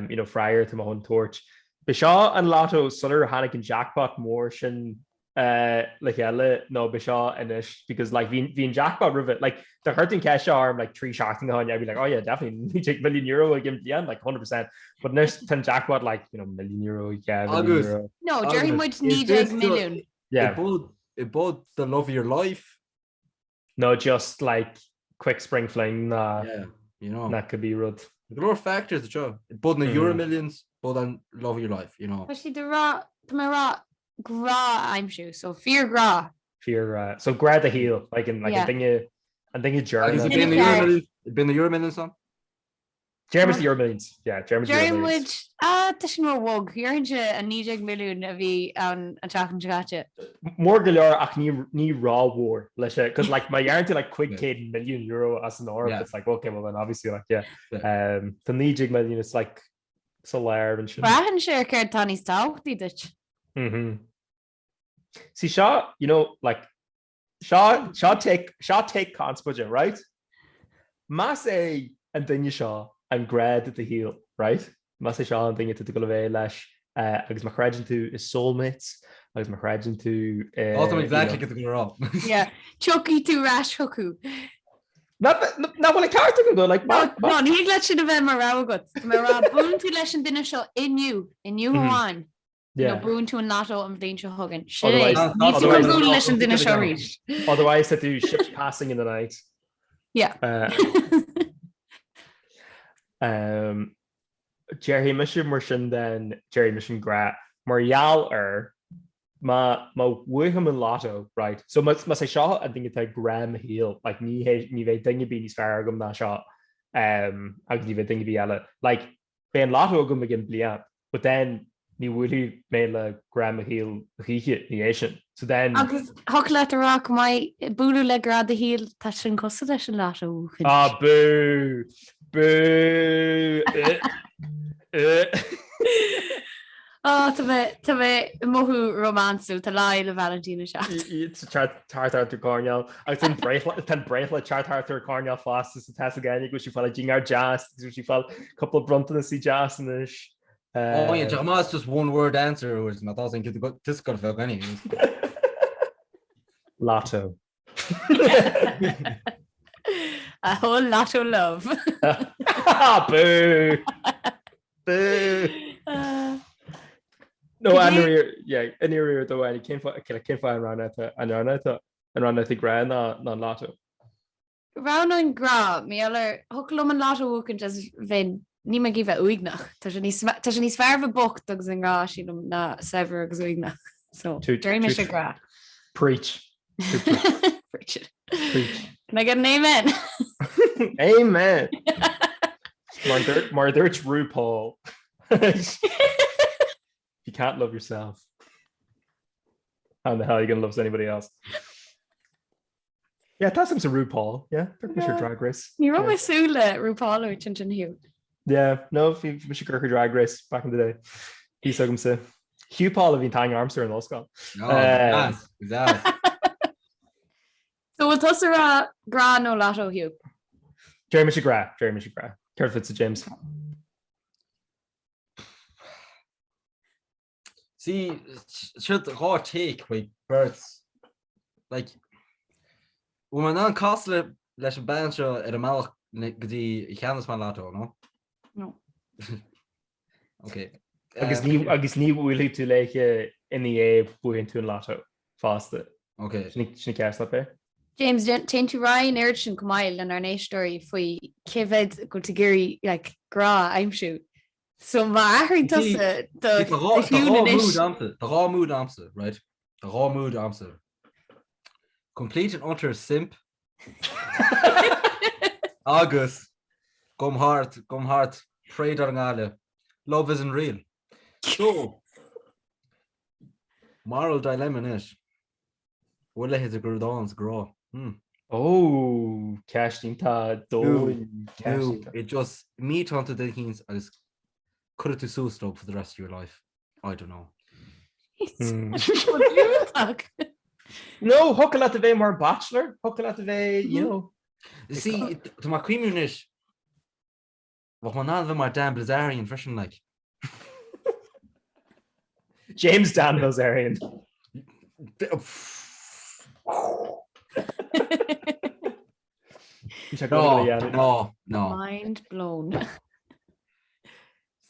you know freagra atá mé chun tabhairt. B'é seo an lotto sular tháinig an jackpot mór sin le chéile nó b'é seo anois because like bhí bhí an jackpot roimhe like dá gcuirtí an ceist seo orm like 3 seachtaine ó shin I'd be like oh yeah definitely €19 million ag an bliain like 100% but anois tá an jackpot like you know million euro yeah million euro. No, déarfaidh muid 19 milliún. Yeah. About the love of your life Nó just like quick spring fling ná Yeah, you know. ná cibé rud. Go leor factors anseo. Bud na Euro Millions, bud an love of your life, you know. Tá siad ag rá, tá mé ag rá grá a aimsiú, so fíorghrá. Fíorghrá. So grá do shaoil, like an like an Yeah. duine an duine Agus deireanach. bíonn na Euro Millions, bíonn na Euro Millions ann? Déarfaidh muid Euro Millions. Yeah, déarfaidh muid Euro Déarfaidh Millions. muid, ah, tá sin ró-bhog. Déarfainnse an 19 milliún a bhí ann an tseachtain seo caite. Mór go leor ach ní ní rómhór leis é, 'cause like má deireann tú like 500 milliún euro as an áireamh, Yeah. it's like okay, well then obviously like yeah. Yeah. Um, tá 19 milliún it's like sa lár ansin. Braitheann sé ar céard tá níos tábhachtaí duit. Mhm. See seo, you know, like Seo, seo take, seo take conspóide, right? Más é an duine seo an grá de do shaol, right? Más é seo an duine atá tú ag dul a bheith leis agus má chreideann tú i soulmates agus má chreideann tú i, Tá mé exactly cad go rá. Yeah, tiocfaidh tú ar ais chucu. Nach bhfuil an ceart agam though, like, No, no, ní thig leat sin a bheith mar rogha agat. Tá mé ag rá, buaileann tú leis an duine seo inniu, inniu amháin. Nó buann tú an lotto an bhliain seo chugainn. Sin é. Níl tú chun bualadh leis an duine seo arís. Otherwise tá tú ships passing in the night. Yeah. Um, déarfaidh mise mar sin then, déarfaidh mise an grá mar gheall ar má má bhuaim an lotto, right? So más más é seo an duine atá grá mo shaoil, like ní hé ní bheidh duine ar bith níos fearr agam ná seo um, agus ní bheidh duine ar bith eile. Like, Beidh an lotto agam ag an bliain, but then ní bhuailfidh mé le grá mo shaoil a choíche ina dhiaidh sin. So then. Agus thiocfadh leat a rá go mbeidh bualadh le grá do shaoil, tá sin cosúil leis an lotto a bhuachaint. Ah, boo! Boo! Ó, tá mé, tá mé ag mothú rómánsúil, tá Lá Fhéile Vailintín ag teacht. Thart ar an gcoirnéal agus tá an breithlá tá an breithlá thart thart ar an gcoirnéal fosta so tá a fhios ag éinne go bhfuil sí ag fáil dinnéar deas agus go bhfuil sí ag fáil cúpla bronntanasí deas anois. Oh yeah, tá más just one word answer or má tá an tuisce fe ganní. Lotto. A whole lot of love. Boo! Boo! No, yeah, in iarr do bhain cén cén fáth an roghnaigh an roghnaigh an roghnaigh tú grá ná ná an lotto. Roghnóinn grá, mar gheall ar thiocfadh liom an lotto a bhuachaint is bheinn níl mé ag iarraidh bheith uaigneach. Tá sé níos tá sé níos fearr bheith bocht agus i ngrá sílim ná saibhir agus uaigneach. So déarfaidh mise grá. Preach. Preach. Preach. Can I get an amen? Amen. Mar dúirt mar dúirt RuPaul. If you can't love yourself, how in the hell are you going to love anybody else? Yeah, tá some sa RuPaul, yeah, mise ar Drag Race. Ní raibh mé ag súil le RuPaul uait ansin Hugh. Yeah, no, bhí mise ag amharc ar Drag Race back in the day. Bhí a fhios agamsa. Hugh Paul a bhí an t-ainm ormsa ar an ollscoil. Oh, uh, So bhfuil tusa ag rá grá nó lotto Hugh? Déarfaidh mise grá, déarfaidh mise grá. Céard fútsa James? See, siad dhá take with birds. Like, bhfuil mé in ann casadh le, leis an bean seo ar an mbealach go dtí cheannós mé an lotto, no? No. Ok. Agus ní, agus ní bhuailfidh tú léithe ina dhiaidh buann tú an lotto fosta. Ok. Sin sin ceist ab é? James, téann tú ar aghaidh an oiread sin chomh maith lenár n-éisteoirí faoi cé mhéad go bhfuil tú ag iarraidh like, grá a aimsiú. So má athraíonn tusa do thiúin anois. Tá dhá mood a'msa, right? Tá dhá mood a'msa. Complete and utter simp. Agus gabhaim thart, gabhaim thart, parade ar an ngaile. Love isn't real. So, moral dilemma anois. Bhfuil leithéid de rud ann is grá? Hmm. Ó, ceist iontach domhain. Nó, it just meetann tú duine eicínt agus cuirfidh tú suas leo for the rest of your life. I don't know. No, thiocfadh leat a bheith mar bachelor, thiocfadh leat a bheith, you know. See, tá mé ag cuimhniú anois, Bheadh mé in ann a bheith mar Dan Bilzerian freisin, like. James Dan Bilzerian. No, no, no. Mind blown.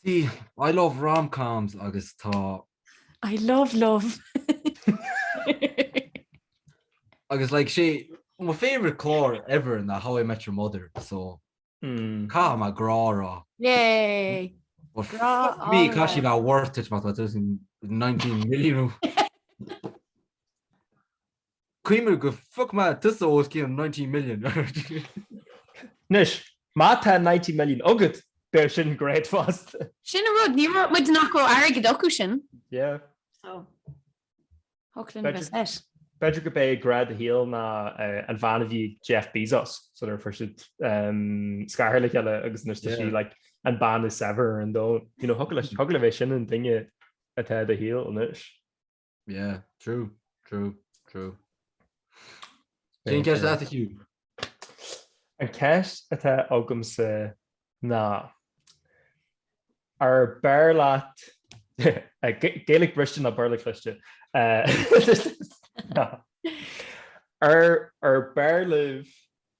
See, I love rom-coms agus tá... I love love. Agus like sé, my favourite clár ever ná How I Met Your Mother, so Caithfidh mé grá a rá. Yay! Grá á rá. Caithfidh sé bheith worth it má tá tú 19 milliún. Cuimhnigh go phioc mé tusa os cionn 19 million. Anois, má tá 19 million agat, beidh sin great fosta. Sin an rud, ní raibh muid nach raibh airgead acu sin. Yeah. So. B'fhéidir B'fhéidir go b'é grá do shaoil ná an bhean a bhí ag Jeff Bezos sular fuair siad scartha le chéile agus anois tá sí like an bean is saibhir ar an domhan. You know, thiocfadh leis thiocfadh le bheith sin an duine atá i do shaol anois. Yeah, true, true, true. Cén ceist atá agat, Hugh? An ceist atá agamsa ná ar b'fhearr leat Gaeilge briste ná Béarla cliste. Ar ar b'fhearr libh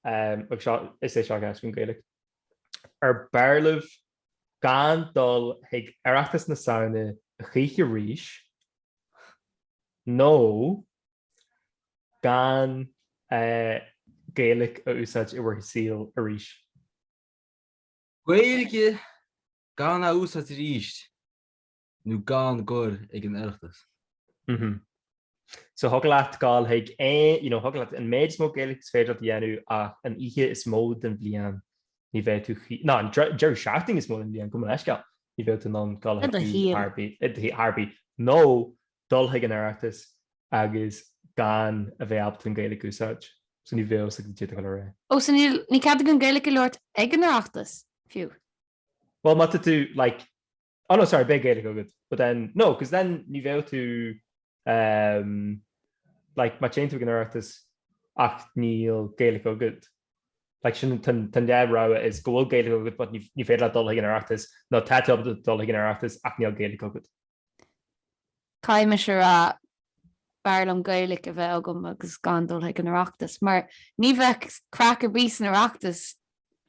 agus seo is é seo ceist faoin Ghaeilge. Ar b'fhearr libh gan dul chuig Oireachtas na Samhna a choíche arís nó gan Gaeilge a úsáid i bhur saol arís? Gaeilge gan a úsáid arís nó gan goil ag an Oireachtas. Mhm. So thiocfadh leat dul chuig aon, you know, thiocfadh leat an méid is mó Gaeilge is féidir leat a dhéanamh ach an oíche is mó den bhliain. Ní bheidh tú, ná an deireadh seachtaine is mó den bhliain, gabh mo leithscéal, ní bheidh tú in ann dul chuig thar bith, nó dul chuig an Oireachtas agus gan a bheith ábalta an Ghaeilge a úsáid. So ní bheadh fhios agat cad é atá ag dul ar aghaidh. Ó, so níl, ní cead againn Gaeilge a labhairt ag an Oireachtas, fiú? Bhuel, má tá tú, like, oh no, sorry, beidh Gaeilge agat, but then, no, cos then ní bheadh tú, um, like, má téann tú ag an Oireachtas ach níl Gaeilge agat, like, sin an dá rogha is go bhfuil Gaeilge agat but ní féidir leat dul chuig an Oireachtas, nó tá tú ábalta dul chuig an Oireachtas ach níl Gaeilge agat. Caithfidh mise a rá, b'fhearr liom Gaeilge a bheith agam agus gan dul chuig an Oireachtas, mar ní bheadh craic ar bith san Oireachtas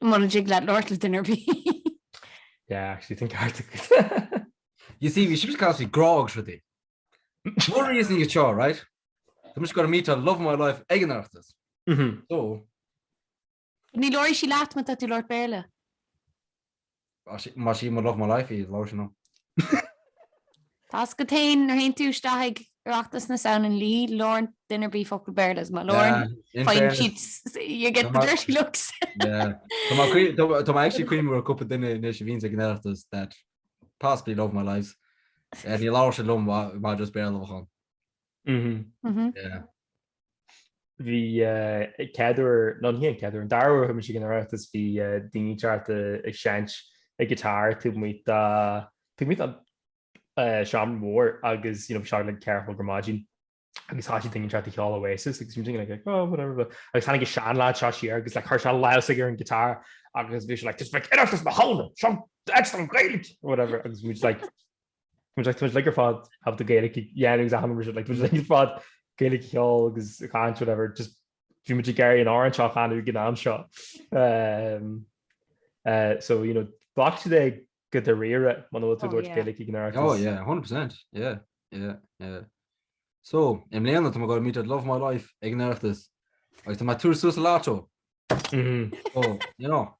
muna dtig leat labhairt le duine ar bith. Yeah, actually, tá an ceart agat. You see, bhí sibh ag caint faoi grá agus rudaí. Mo reasoning is seo, right? Tá mise ag goil meet love of my life ag an Oireachtas. So. Ní labhróidh sí leat má tá tú ag labhairt Béarla. Má sí mo love of my life í, labhair sí liom. Tá's agat féin nuair a théann tú isteach ag Oireachtas na Samhna ní labhrann duine ar bith focal Béarla is má labhrann faigheann siad you get the dirty looks. Tá mé actually cuimhneamh ar cúpla duine anois a bhíonns ag an Oireachtas that possibly love my lives. Ní labhair siad liom má just Béarla a bheadh ann. Yeah. Bhí chéad uair, nó ní an chéad uair, an dara huair a chuaigh mise ag an Oireachtas bhí daoine inteacht ag seinnt a guitar taobh amuigh de, taobh amuigh den seomra mór agus you know bhí sé like 4 a chlog ar maidin agus thosaigh duine inteacht ag ceol Oasis agus bhí muid like oh whatever but agus tháinig an seanleaid seo siar agus like chuir sé lámh s'aige ar an guitar agus bhí sé like just like Oireachtas na Samhna, seo an Ghaeilge or whatever agus bhí muid like Muid like, muid like ar fad have the Gaelic dhéanamh agus achan rud like muid like ar fad Gaelic cheol agus caint whatever just bhí muid ag iarraidh an amhrán seo a chanadh ag an am seo. Um, uh, so you know ghlac siad é go dáiríre muna bhfuil tú ag labhairt Gaelic ag an Oireachtas. Oh yeah, 100%. Yeah, yeah, yeah. So, i mbliana tá mé ag goil meet love my life ag an Oireachtas agus tá mé ag tabhairt suas an lotto. Oh, you know.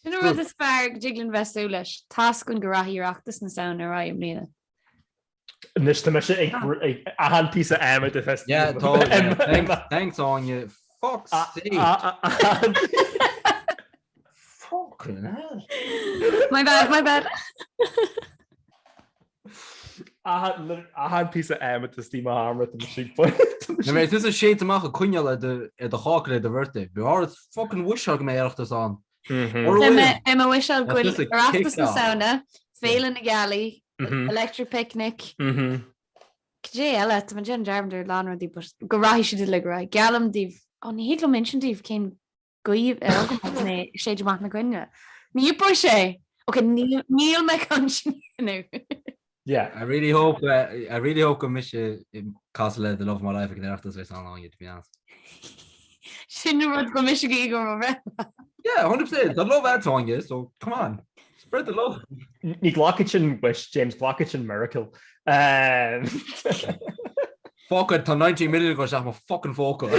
Sin an rud is fearr go dtig linn bheith súil leis. Tá's againn go rachaidh Oireachtas na Samhna ar aghaidh i mbliana. Anois tá mise ag achan píosa adhmaid a fest. Yeah, tá, yeah. Thanks, thanks Áine. Fuck's sake. Fucking hell. My bad, my bad. Achan píosa adhmaid is tí mo sheomra tá mise ag baint. Nuair a bheidh tusa séidte amach ag coinneal ar do cháca le do birthday. B'fhearr fucking wisheáil go mbeidh Oireachtas ann. Beidh mé ag wisheáil go bhfuil Oireachtas na Samhna, Féile na Gealaí, Electric Picnic, Cad é eile? Tá mé ag déanamh dearmad ar a lán rudaí but go rachaidh siad uilig ar aghaidh. Geallaim daoibh, ó ní thig liom insint daoibh cén ghoimh a bheidh agam agus mé ag séideadh amach na coinnle. Ní iompróidh sé! Ok, níl níl mé chun sin a dhéanamh. Yeah. I really hope uh, I really hope go mbeidh mise ag casadh le the love of my life ag an Oireachtas ar san Áine to be honest. Sin an rud go mise go go raibh. Yeah, 100%. Tá love agat Áine, so come on. Spread the love. Ní ghlacfaidh sin wish, James, glacfaidh sin miracle. Um, Fuck it, tá 19 million ag dul isteach i mo fucking phóca.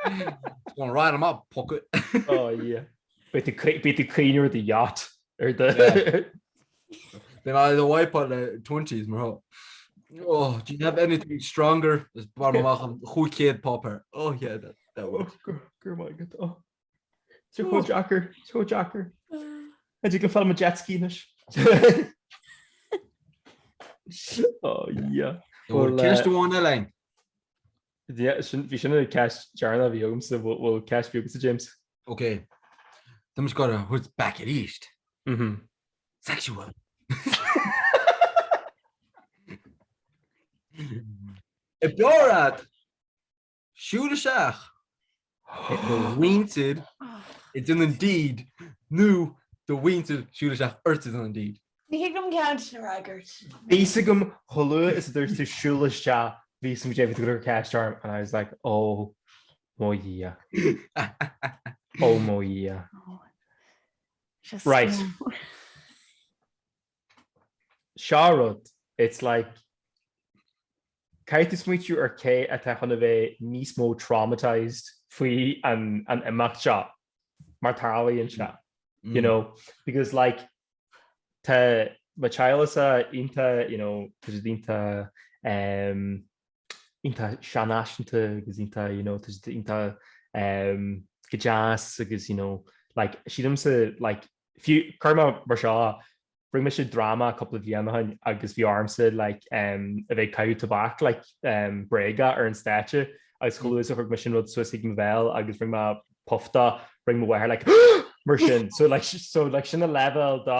It's going right in my pocket. Oh yeah. Beidh tú beidh tú ag cuimhneamh ar do yacht ar do Then I the wipe on the 20s mar seo. Oh, do you have anything stronger? Is bain amach an 500 páipéar. Oh yeah, that, that works. Oh, go raibh maith agat. Oh. Tá chomh deacair, chomh deacair. An dtig liom fáil mo jet ski anois. Oh yeah. Bhfuil ceist amháin eile againn? Yeah, sin, bhí sin an ceist deireanach a bhí agamsa, bhfuil ceist bhí agamsa, James. Ok. Tá mise ag goil a thabhairt back arís. Mhm. Sexual. Ab fhearr leat Siúl isteach ar do mhuintir ag déanamh an deed nó do mhuintir siúl isteach ort ag déanamh an deed. Ní thig liom ceann sin a fhreagairt. Bhí fhios agam chomh luath is a dúirt tú siúl isteach, bhí fhios agam goidé bhí tú ag cur ceist orm and I was like oh mo Dhia. Oh mo Dhia. Right. Seo rud, it's like, caithfidh tú smaoitiú ar cé atá chun a bheith níos mó traumatised faoi an imeacht seo, mar tarlaíonn sé, you know, because like, tá mo teaghlachsa iontach, you know, tá siad iontach, um, iontach seanfhaiseanta agus iontach you know tá siad iontach um, go deas agus you know like sílimse like fiú cuir mé mar seo rinne mise dráma cúpla bliain ó shin agus bhí ormsa like um, a bheith ag caitheamh tobac like um, bréagach ar an stáitse agus chomh luath is a thug mise an rud suas ag mo bhéal agus rinne mé puff de rinne mo mháthair like mar sin so like so like sin an leibhéal de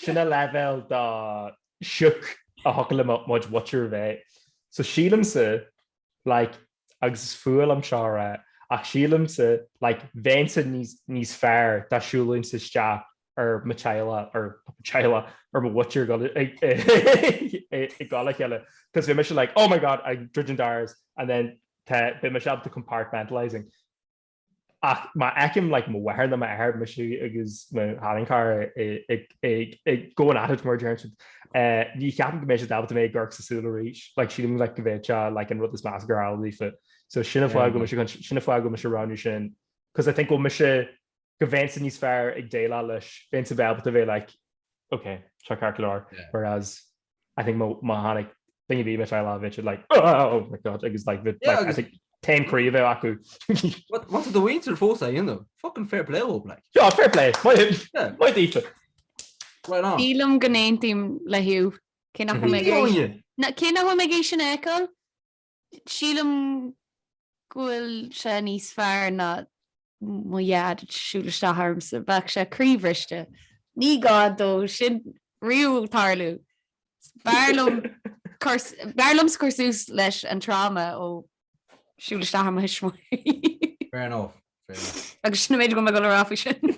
sin an leibhéal de shook a thiocfadh le mo mhuintir a bheith. So sílimse, like, agus is fuath liom seo a rá, ach sílimse, like, bheinnse níos, níos fearr dá siúlfainnse isteach ar mo teaghlach, ar mo teaghlach, ar mo mhuintir ag dul, ag, ag dul le chéile, cos bheadh mise like, oh my god, ag druid an doras, and then tá, beidh mise ábalta compartmentalising. Ach má fheicim like mo mháthair nó m'athair, mise agus mo sheanchara ag going at it mar a deireann siad, ní cheapaim go mbeidh siad ábalta mé a amharc sa súil arís. Like sílim like go mbeadh sé like an rud is measa gur tharla daofa. So sin an fáth go bhfuil mise sin an fáth go bhfuil mise ag roghnú sin. Cos I think go bhfuil mise, go mbeinnse níos fearr ag déileáil leis, bheinnse bheith ábalta bheith like ok, seo ceart go leor. Whereas I think má má tháinig duine ar bith i mo theaghlach bheadh siad like oh my god agus like bheadh Yeah, like I agus- think taom croí a bheadh acu. Má tá do mhuintir fós á dhéanamh? Fucking fair play leo, like. Yeah, fair play. Maith Yeah. maith daofa. Right on. Sílim go n-aontaím le Hugh. Cé nach bhfuil mé ag Ní éis- Na- cé nach bhfuil mé ag é sin a fheiceáil, Sílim go bhfuil sé níos fearr ná mo dhaid ag siúl isteach ormsa. Bheadh sé croíbhriste. Ní gá dó sin riamh tarlú. B'fhearr liom b'fhearr liomsa cur suas leis an tráma ó siúl isteach ar mo thuismitheoirí. Fair enough. Fair enough. Agus sin an méid go mbeidh a rá faoi sin.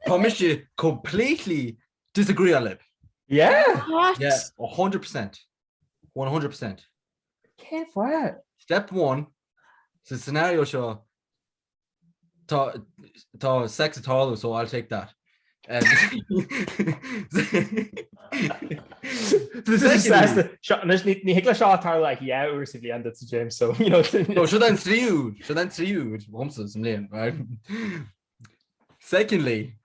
Tá mise completely disagree libh. Yeah! What? Yeah, 100%. 100%. Cén fáth? Step 1, sa scenario seo, tá tá sex ag tarlú, so I'll take that. Um, Anois ní thig le seo tarlú ach dhá uair sa bhliain duit James, so you know. No, seo an tríú, seo an tríú uair dhomsa sa mbliain, right? Secondly,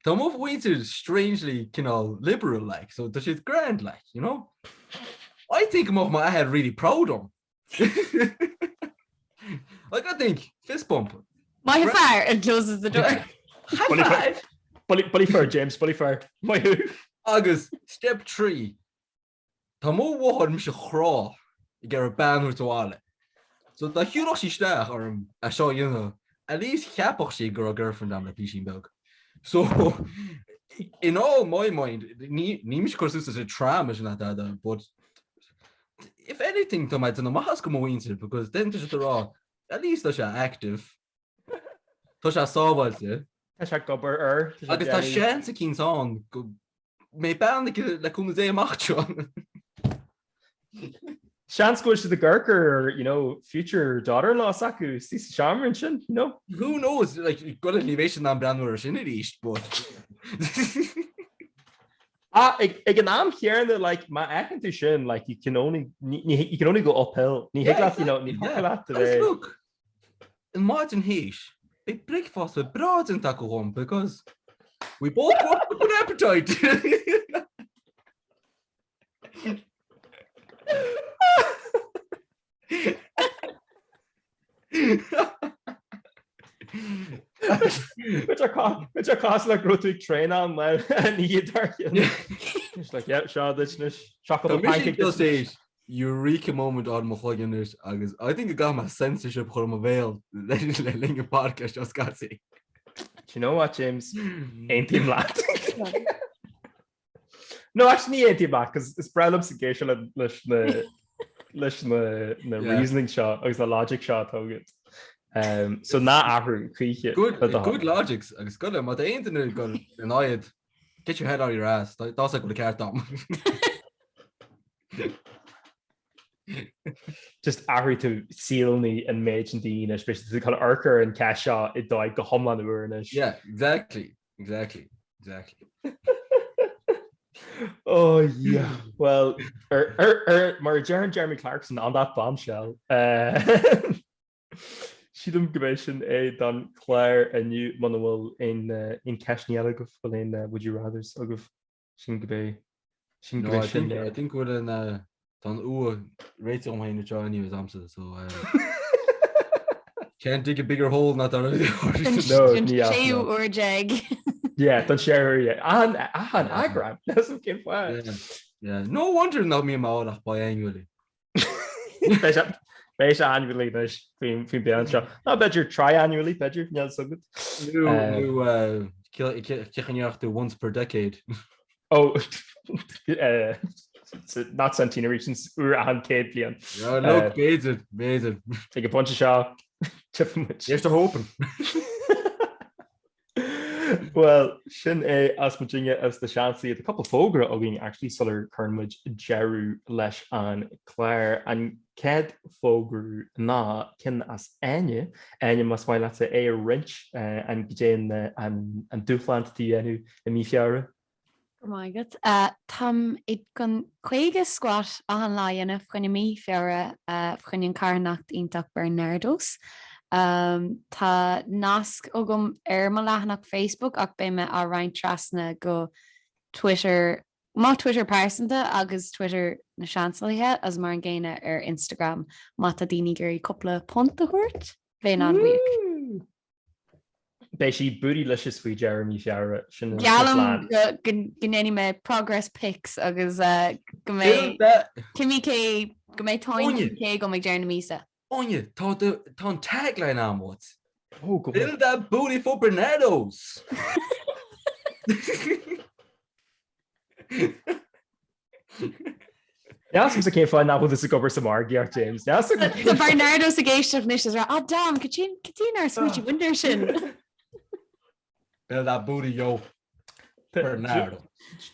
Tá mo mhuintir strangely cineál liberal like, so tá siad grand like, you know? I think go mbeadh m'athair really proud dom. Like I think, fist bump. Maith an fear and closes the door. High five! Buille fear, James, buille fear. Maith thú. Agus step 3, Tá mo mháthair mise a chrá ag iarraidh bean a thabhairt abhaile. So dá shiúlfadh sí isteach orm é seo a dhéanamh, at least cheapfadh sí go raibh girlfriend agam le písín beag. So in all my mind, ní ní mise ag cur suas leis an trauma sin ná dada, but if anything tá mé ag déanamh maitheas do mo mhuintir because then tá siad ag rá at least tá sé active, tá sé sábháilte. Tá sé ag obair air. Agus tá seans eicínt ann go mbeidh bean aici le cúnamh Dé amach anseo. Seans go bhfuil siad ag amharc ar, you know, future daughter-in-law s'acu istigh sa seomra ansin, you know? Who knows, like, go ní bheidh siad in ann breathnú air sin arís, but Ah, ag, ag an am chéanna, like, má fheiceann tú sin, like, you can only, ní, ní, you can only go uphill. Ní thig leat, you know, ní thiocfadh leat a Agus bheith. look, an maidin théis, beidh bricfeasta breá déanta acu dhom because we both woke up with an appetite. Bit ar cás le go raibh tú ag traenáil an lá an oíche dár gcionn. It's like, yeah, seo duit anois. Seo Tá cúpla mise pancake just duit. théis eureka moment ar mo chloigeann anois agus I think go gcaithfidh mé censorship a chur i mo bhéal le linn an podcast seo scaití. Do you know what, James? Aontaím leat. No, actually ní aontaím leat, cos is breá liomsa ag éisteacht le leis na leis na na Yeah. reasoning seo agus na logic seo atá agat. Um, so ná athrú choíche. Good, le do good thoil. logics agus go le má tá aon duine ag dul in aghaidh get your head out of your ass. Tá tá sé go bhfuil ceart agam. Just athraigh tú saol ní an méid sin daoine anois, beidh siad ag dul amharc ar an cheist seo i dóigh go hiomlán úr anois. Yeah, exactly, exactly, exactly. Oh yeah, well, ar, ar, ar, mar a deireann Jeremy Clarkson on that bombshell. Uh, Sílim go mbeidh sin é don chlár inniu muna bhfuil aon aon ceisteanna eile agaibh, bhfuil aon would you rathers agaibh? Sílim go mbeidh, sílim go No, mbeidh I sin think, é. I think go bhfuil an, uh. Tá an fhuath réitithe agam féin anseo anyways agamsa so can't dig a bigger hole ná that already. No, Don ní as, séú no. uair déag. Yeah, don séú huair déag. Achan, achan eagrán. That's cén fáth. Yeah, yeah. No wonder nach mbím ann ach biannually. Beidh sé, beidh sé annually anois faoin faoin bplean seo. Ná b'fhéidir triannually, b'fhéidir, níl fhios agat. Nó, nó cén chaoi a ndéarfadh tú once per decade. Oh, not centenary, sin uair achan 100 bliain. Yeah, look, b'fhéidir, b'fhéidir. Ag an bpointe seo, tchífidh muid. Here's to hoping. Well, sin é as muidinne as na Seansálaithe. Tá cúpla fógra againn actually sular cuireann muid deireadh leis an clár. An chéad fógra ná ceann as Áine. Áine, más maith leatsa é a roinnt, an goidé an dúshlán atá tú a dhéanamh i mí Feabhra? Go raibh maith agat. Táim ag chun 50 squat achan lá a dhéanamh fá choinne mí Feabhra fá choinne an carthanacht iontach Barnardo's. Tá nasc agam ar mo leathanach Facebook ach beidh mé á roinnt trasna go Twitter, mo Twitter pearsanta agus Twitter na Seansálaithe agus mar an gcéanna ar Instagram má tá daoine ag iarraidh cúpla punt a thabhairt, bheinn an-bhuíoch. Beidh sí bootylicious faoi dheireadh mí Feabhra, sin an Geallaim plean. go go ndéanfaidh mé progress pics agus go mbeidh cimí cé go mbeidh tóin Áine! cé agam ag deireadh na míosa. Áine, tá tá an tagline agam uait. Oh, go Build that booty for Barnardo's! Níl a fhios agamsa cén fáth nach bhfuil tusa ag obair sa margaíocht, James. Níl a fhios agam. Tá Barnardo's ag éisteacht anois is rá, ah damn, cad é nár smaointigh muid air sin? Build that booty, yo. Barnardo.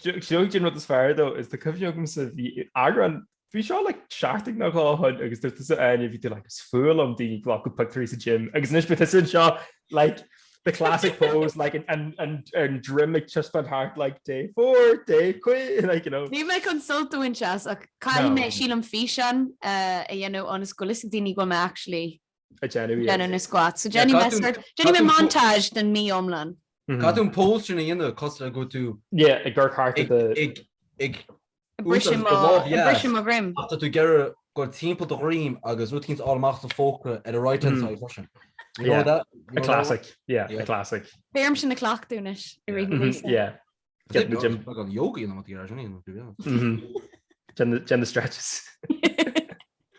Seo an rud is fearr though, is tá cuimhne agamsa bhí eagrán, bhí seo like seachtain nó dhó ó shin agus dúirt tusa Áine, bhí tú like is fuath liom daoine ag glacadh pictiúirí sa gym agus anois beidh tusa anseo like the classic pose like an an an an droim ag taispeáint thart like day 4, day 5, like you know. Níl mé chun sult a bhaint as ach caithfidh No. mé sílim físeán eh, a dhéanamh ionas go bhfuil fhios ag daoine go bhfuil mé actually Ag déanamh iad. déanamh na squats. So Yeah, déanfaidh mé caithfidh tú- sort déanfaidh mé caithfidh tú- montage den mí iomlán. Mhm. Caithfidh tú an pose sin a dhéanamh cosúil le go bhfuil tú Yeah, ag cur thart ag the ag ag Ag briseadh Úsáid mo do lámh ag dheas. briseadh mo dhroim. Ach tá tú ag iarraidh goil timpeall do dhroim agus rud eicínt a fháil amach do phóca ar an right hand side freisin. You know Yeah. that? You A know that classic. Yeah, Yeah. a classic. Beidh orm sin a chleachtadh anois i rith na Mhm, míosa. Yeah. one? Get in the gym. Beagán yoga a dhéanamh má tá tú ag iarraidh sin a dhéanamh, to be honest. Mhm. Déan the- déan the stretches.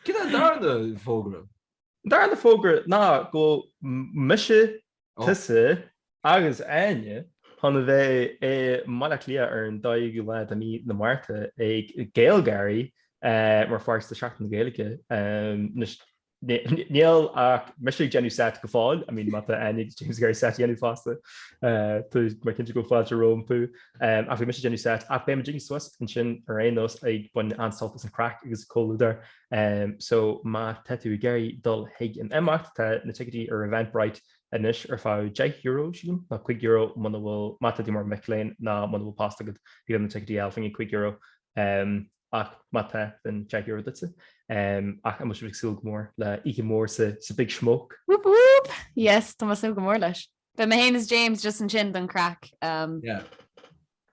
Cén an darna fógra? An darna fógra ná go bhfuil mise Tusa agus Áine chun a bheith i mBaile Átha Cliath ar an 12ú lá de mhí na Márta ag GaelGáirí mar pháirt de Seachtain na Gaeilge. Anois, níl ach mise ag déanamh set go fóill, I mean má tá Áine agus James ag iarraidh set a dhéanamh fosta, tá mé cinnte go bhfuil fáilte rompu. Ach bhí mise ag déanamh set, ach beidh muid suas ansin ar aon nós ag baint an-sult as an craic agus comhluadar. So má tá tú ag iarraidh dul chuig an imeacht, tá na ticéidí ar Eventbrite anois ar feadh €10, sílim, nó €5 muna bhfuil, má tá tú mar mhic léinn nó muna bhfuil post agat, thig leat na ticéidí a fháil fá choinne €5. Ach má tá, then €10 duitse. Ach an bhfuil sibh ag súil go mór le oíche mhór sa Big Smoke? Whoop whoop! Yes, tá mé ag súil go mór leis. Beidh mé féin is James just ansin don craic. Yeah.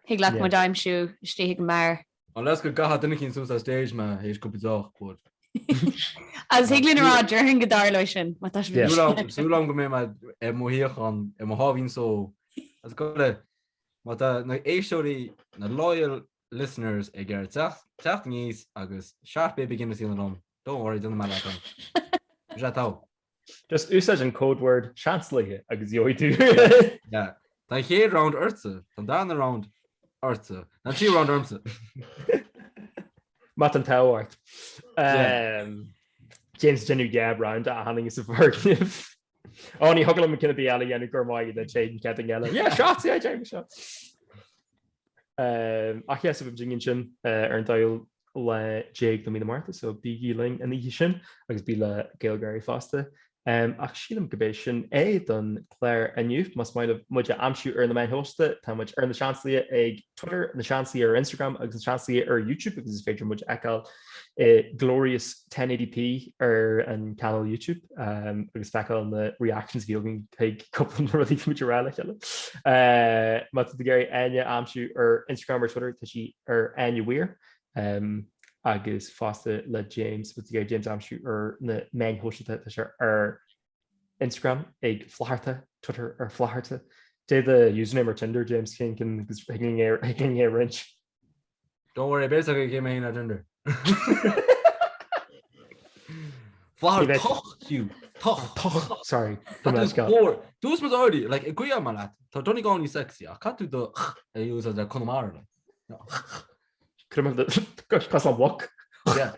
Thig leat muid a aimsiú istigh ag an mbeár. Unless go gcaithfidh duine eicínt suas ar stage mé théis cúpla deoch, but. Agus thig linn a rá déarfainn go dtarlóidh sin, má tá sibh. Súil agam go mbeidh mé ar mo shuíochán, ar mo sháimhín só. Agus go le, má tá na éisteoirí, na loyal listeners ag iarraidh teacht, teacht aníos agus seacht bpíopa Guinness a dhéanamh liom, don't worry, déanfaidh mé leat é. Tá sé togha. Just úsáid an code word seansálaithe agus gheobhaidh tú. Yeah. Tá an chéad round ortsa, tá an darna round ortsa, tá an tríú round ormsa. Má tá an t-ádh ort. James déanamh dhá round a tháinig sa bhfoirgneamh. Ó ní thig liom an ceann ar bith eile a dhéanamh go raibh maith agat téigh an chéad duine eile. Yeah, shots, yeah, James, seo. Ach yeah, so beidh muid ansin ar an dóú lá déag de mí na Márta, so bígí linn an oíche sin agus bí le GaelGáirí fosta. Ach sílim gurb é sin é don chlár inniu. Más maith libh muid a aimsiú ar na meáin shóisialta, tá muid ar Na Seansálaithe ag Twitter, Na Seansálaithe ar Instagram agus Na Seansálaithe ar YouTube agus is féidir muid a fheiceáil i glorious 1080p ar an channel YouTube agus feiceáil na reactions a bhí againn chuig cúpla de na rudaí a bhí muid a rá le chéile. Má tá tú ag iarraidh Áine a aimsiú ar Instagram ar Twitter, tá sí ar Áine Weir. agus fosta le James, má tá tú ag iarraidh James a aimsiú ar na meáin shóisialta, tá sé ar Instagram ag Flatharta, Twitter ar Flatharta. Cad é do username ar Tinder, James, cén ceann agus thig linn é a roinnt. Don't worry, beidh a fhios agaibh cé mé féin ar Tinder. Flathartach, Hugh. Toch. Toch, sorry. Dúirt muid already, like, i gcuí mar leat, tá Donegal níos sexy, ach caithfidh tú do ch a úsáid le Conamara, like. Cos an mhuc. Yeah.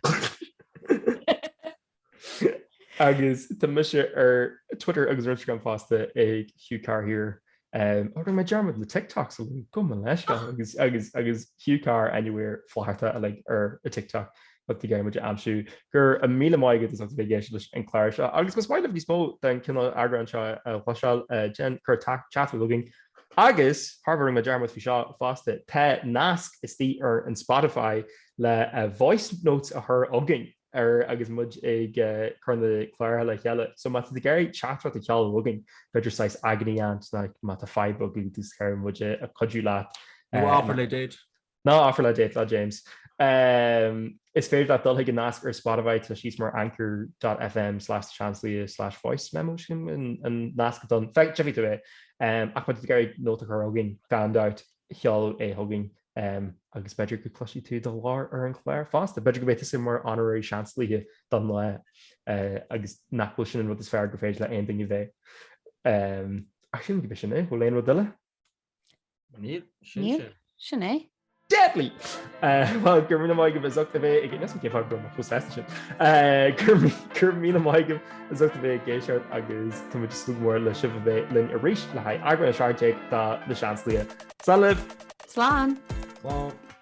Agus tá mise ar Twitter agus ar Instagram fosta ag Hugh Carr Here. Um, oh, rinne mé dearmad na TikToks a lua, gabh mo leithscéal agus agus agus Hugh Carr anywhere Flatharta like ar a TikTok má tá tú ag iarraidh muid a aimsiú. Go raibh míle maith agat as ucht a bheith ag éisteacht leis an clár seo. Agus más maith libh níos mó den cineál eagrán seo a chloisteáil, uh, déan cuir teachtaireacht chugainn. Agus, thar rinne mé dearmad faoi seo fosta, tá nasc istigh ar an Spotify le uh, voice notes a chur chugainn. ar agus muid ag cur na cláracha le chéile. So má tá tú ag iarraidh teachtaireacht a sheoladh chugainn, b'fhéidir saghas agony aunt nó má tá fadhb agat agus tú ag iarraidh muid a chuidiú leat. Nó offer le date. Nó offer le date le James. Is féidir leat dul chuig an nasc ar Spotify tá síos mar anchor dot fm slash seansálaithe slash voice memo sin an nasc don feicfidh tú é. Ach má tá tú ag iarraidh nóta a chur chugainn, gan dabht, seol é chugainn. Agus b'fhéidir go gcloisfidh tú do ghlór ar an chlár fosta. B'fhéidir go mbeidh tusa mar honorary seansalaithe don lá agus nach bhfuil sin an rud is fearr gur féidir le aon duine bheith. Ach sílim gurb é sin é. Bhfuil aon rud eile? Níl, sin sin. Sin é. Deadly! Bhuel, go raibh míle maith agaibh as ucht a bheith ag Níl cén fáth go raibh mé chomh sásta sin. Go raibh míle maith agaibh as ucht a bheith ag éisteacht agus tá muid ag súil go mór le sibh a bheith linn arís le haghaidh eagrán 17 de Na Seansálaithe. Slán libh! Slán! Slán!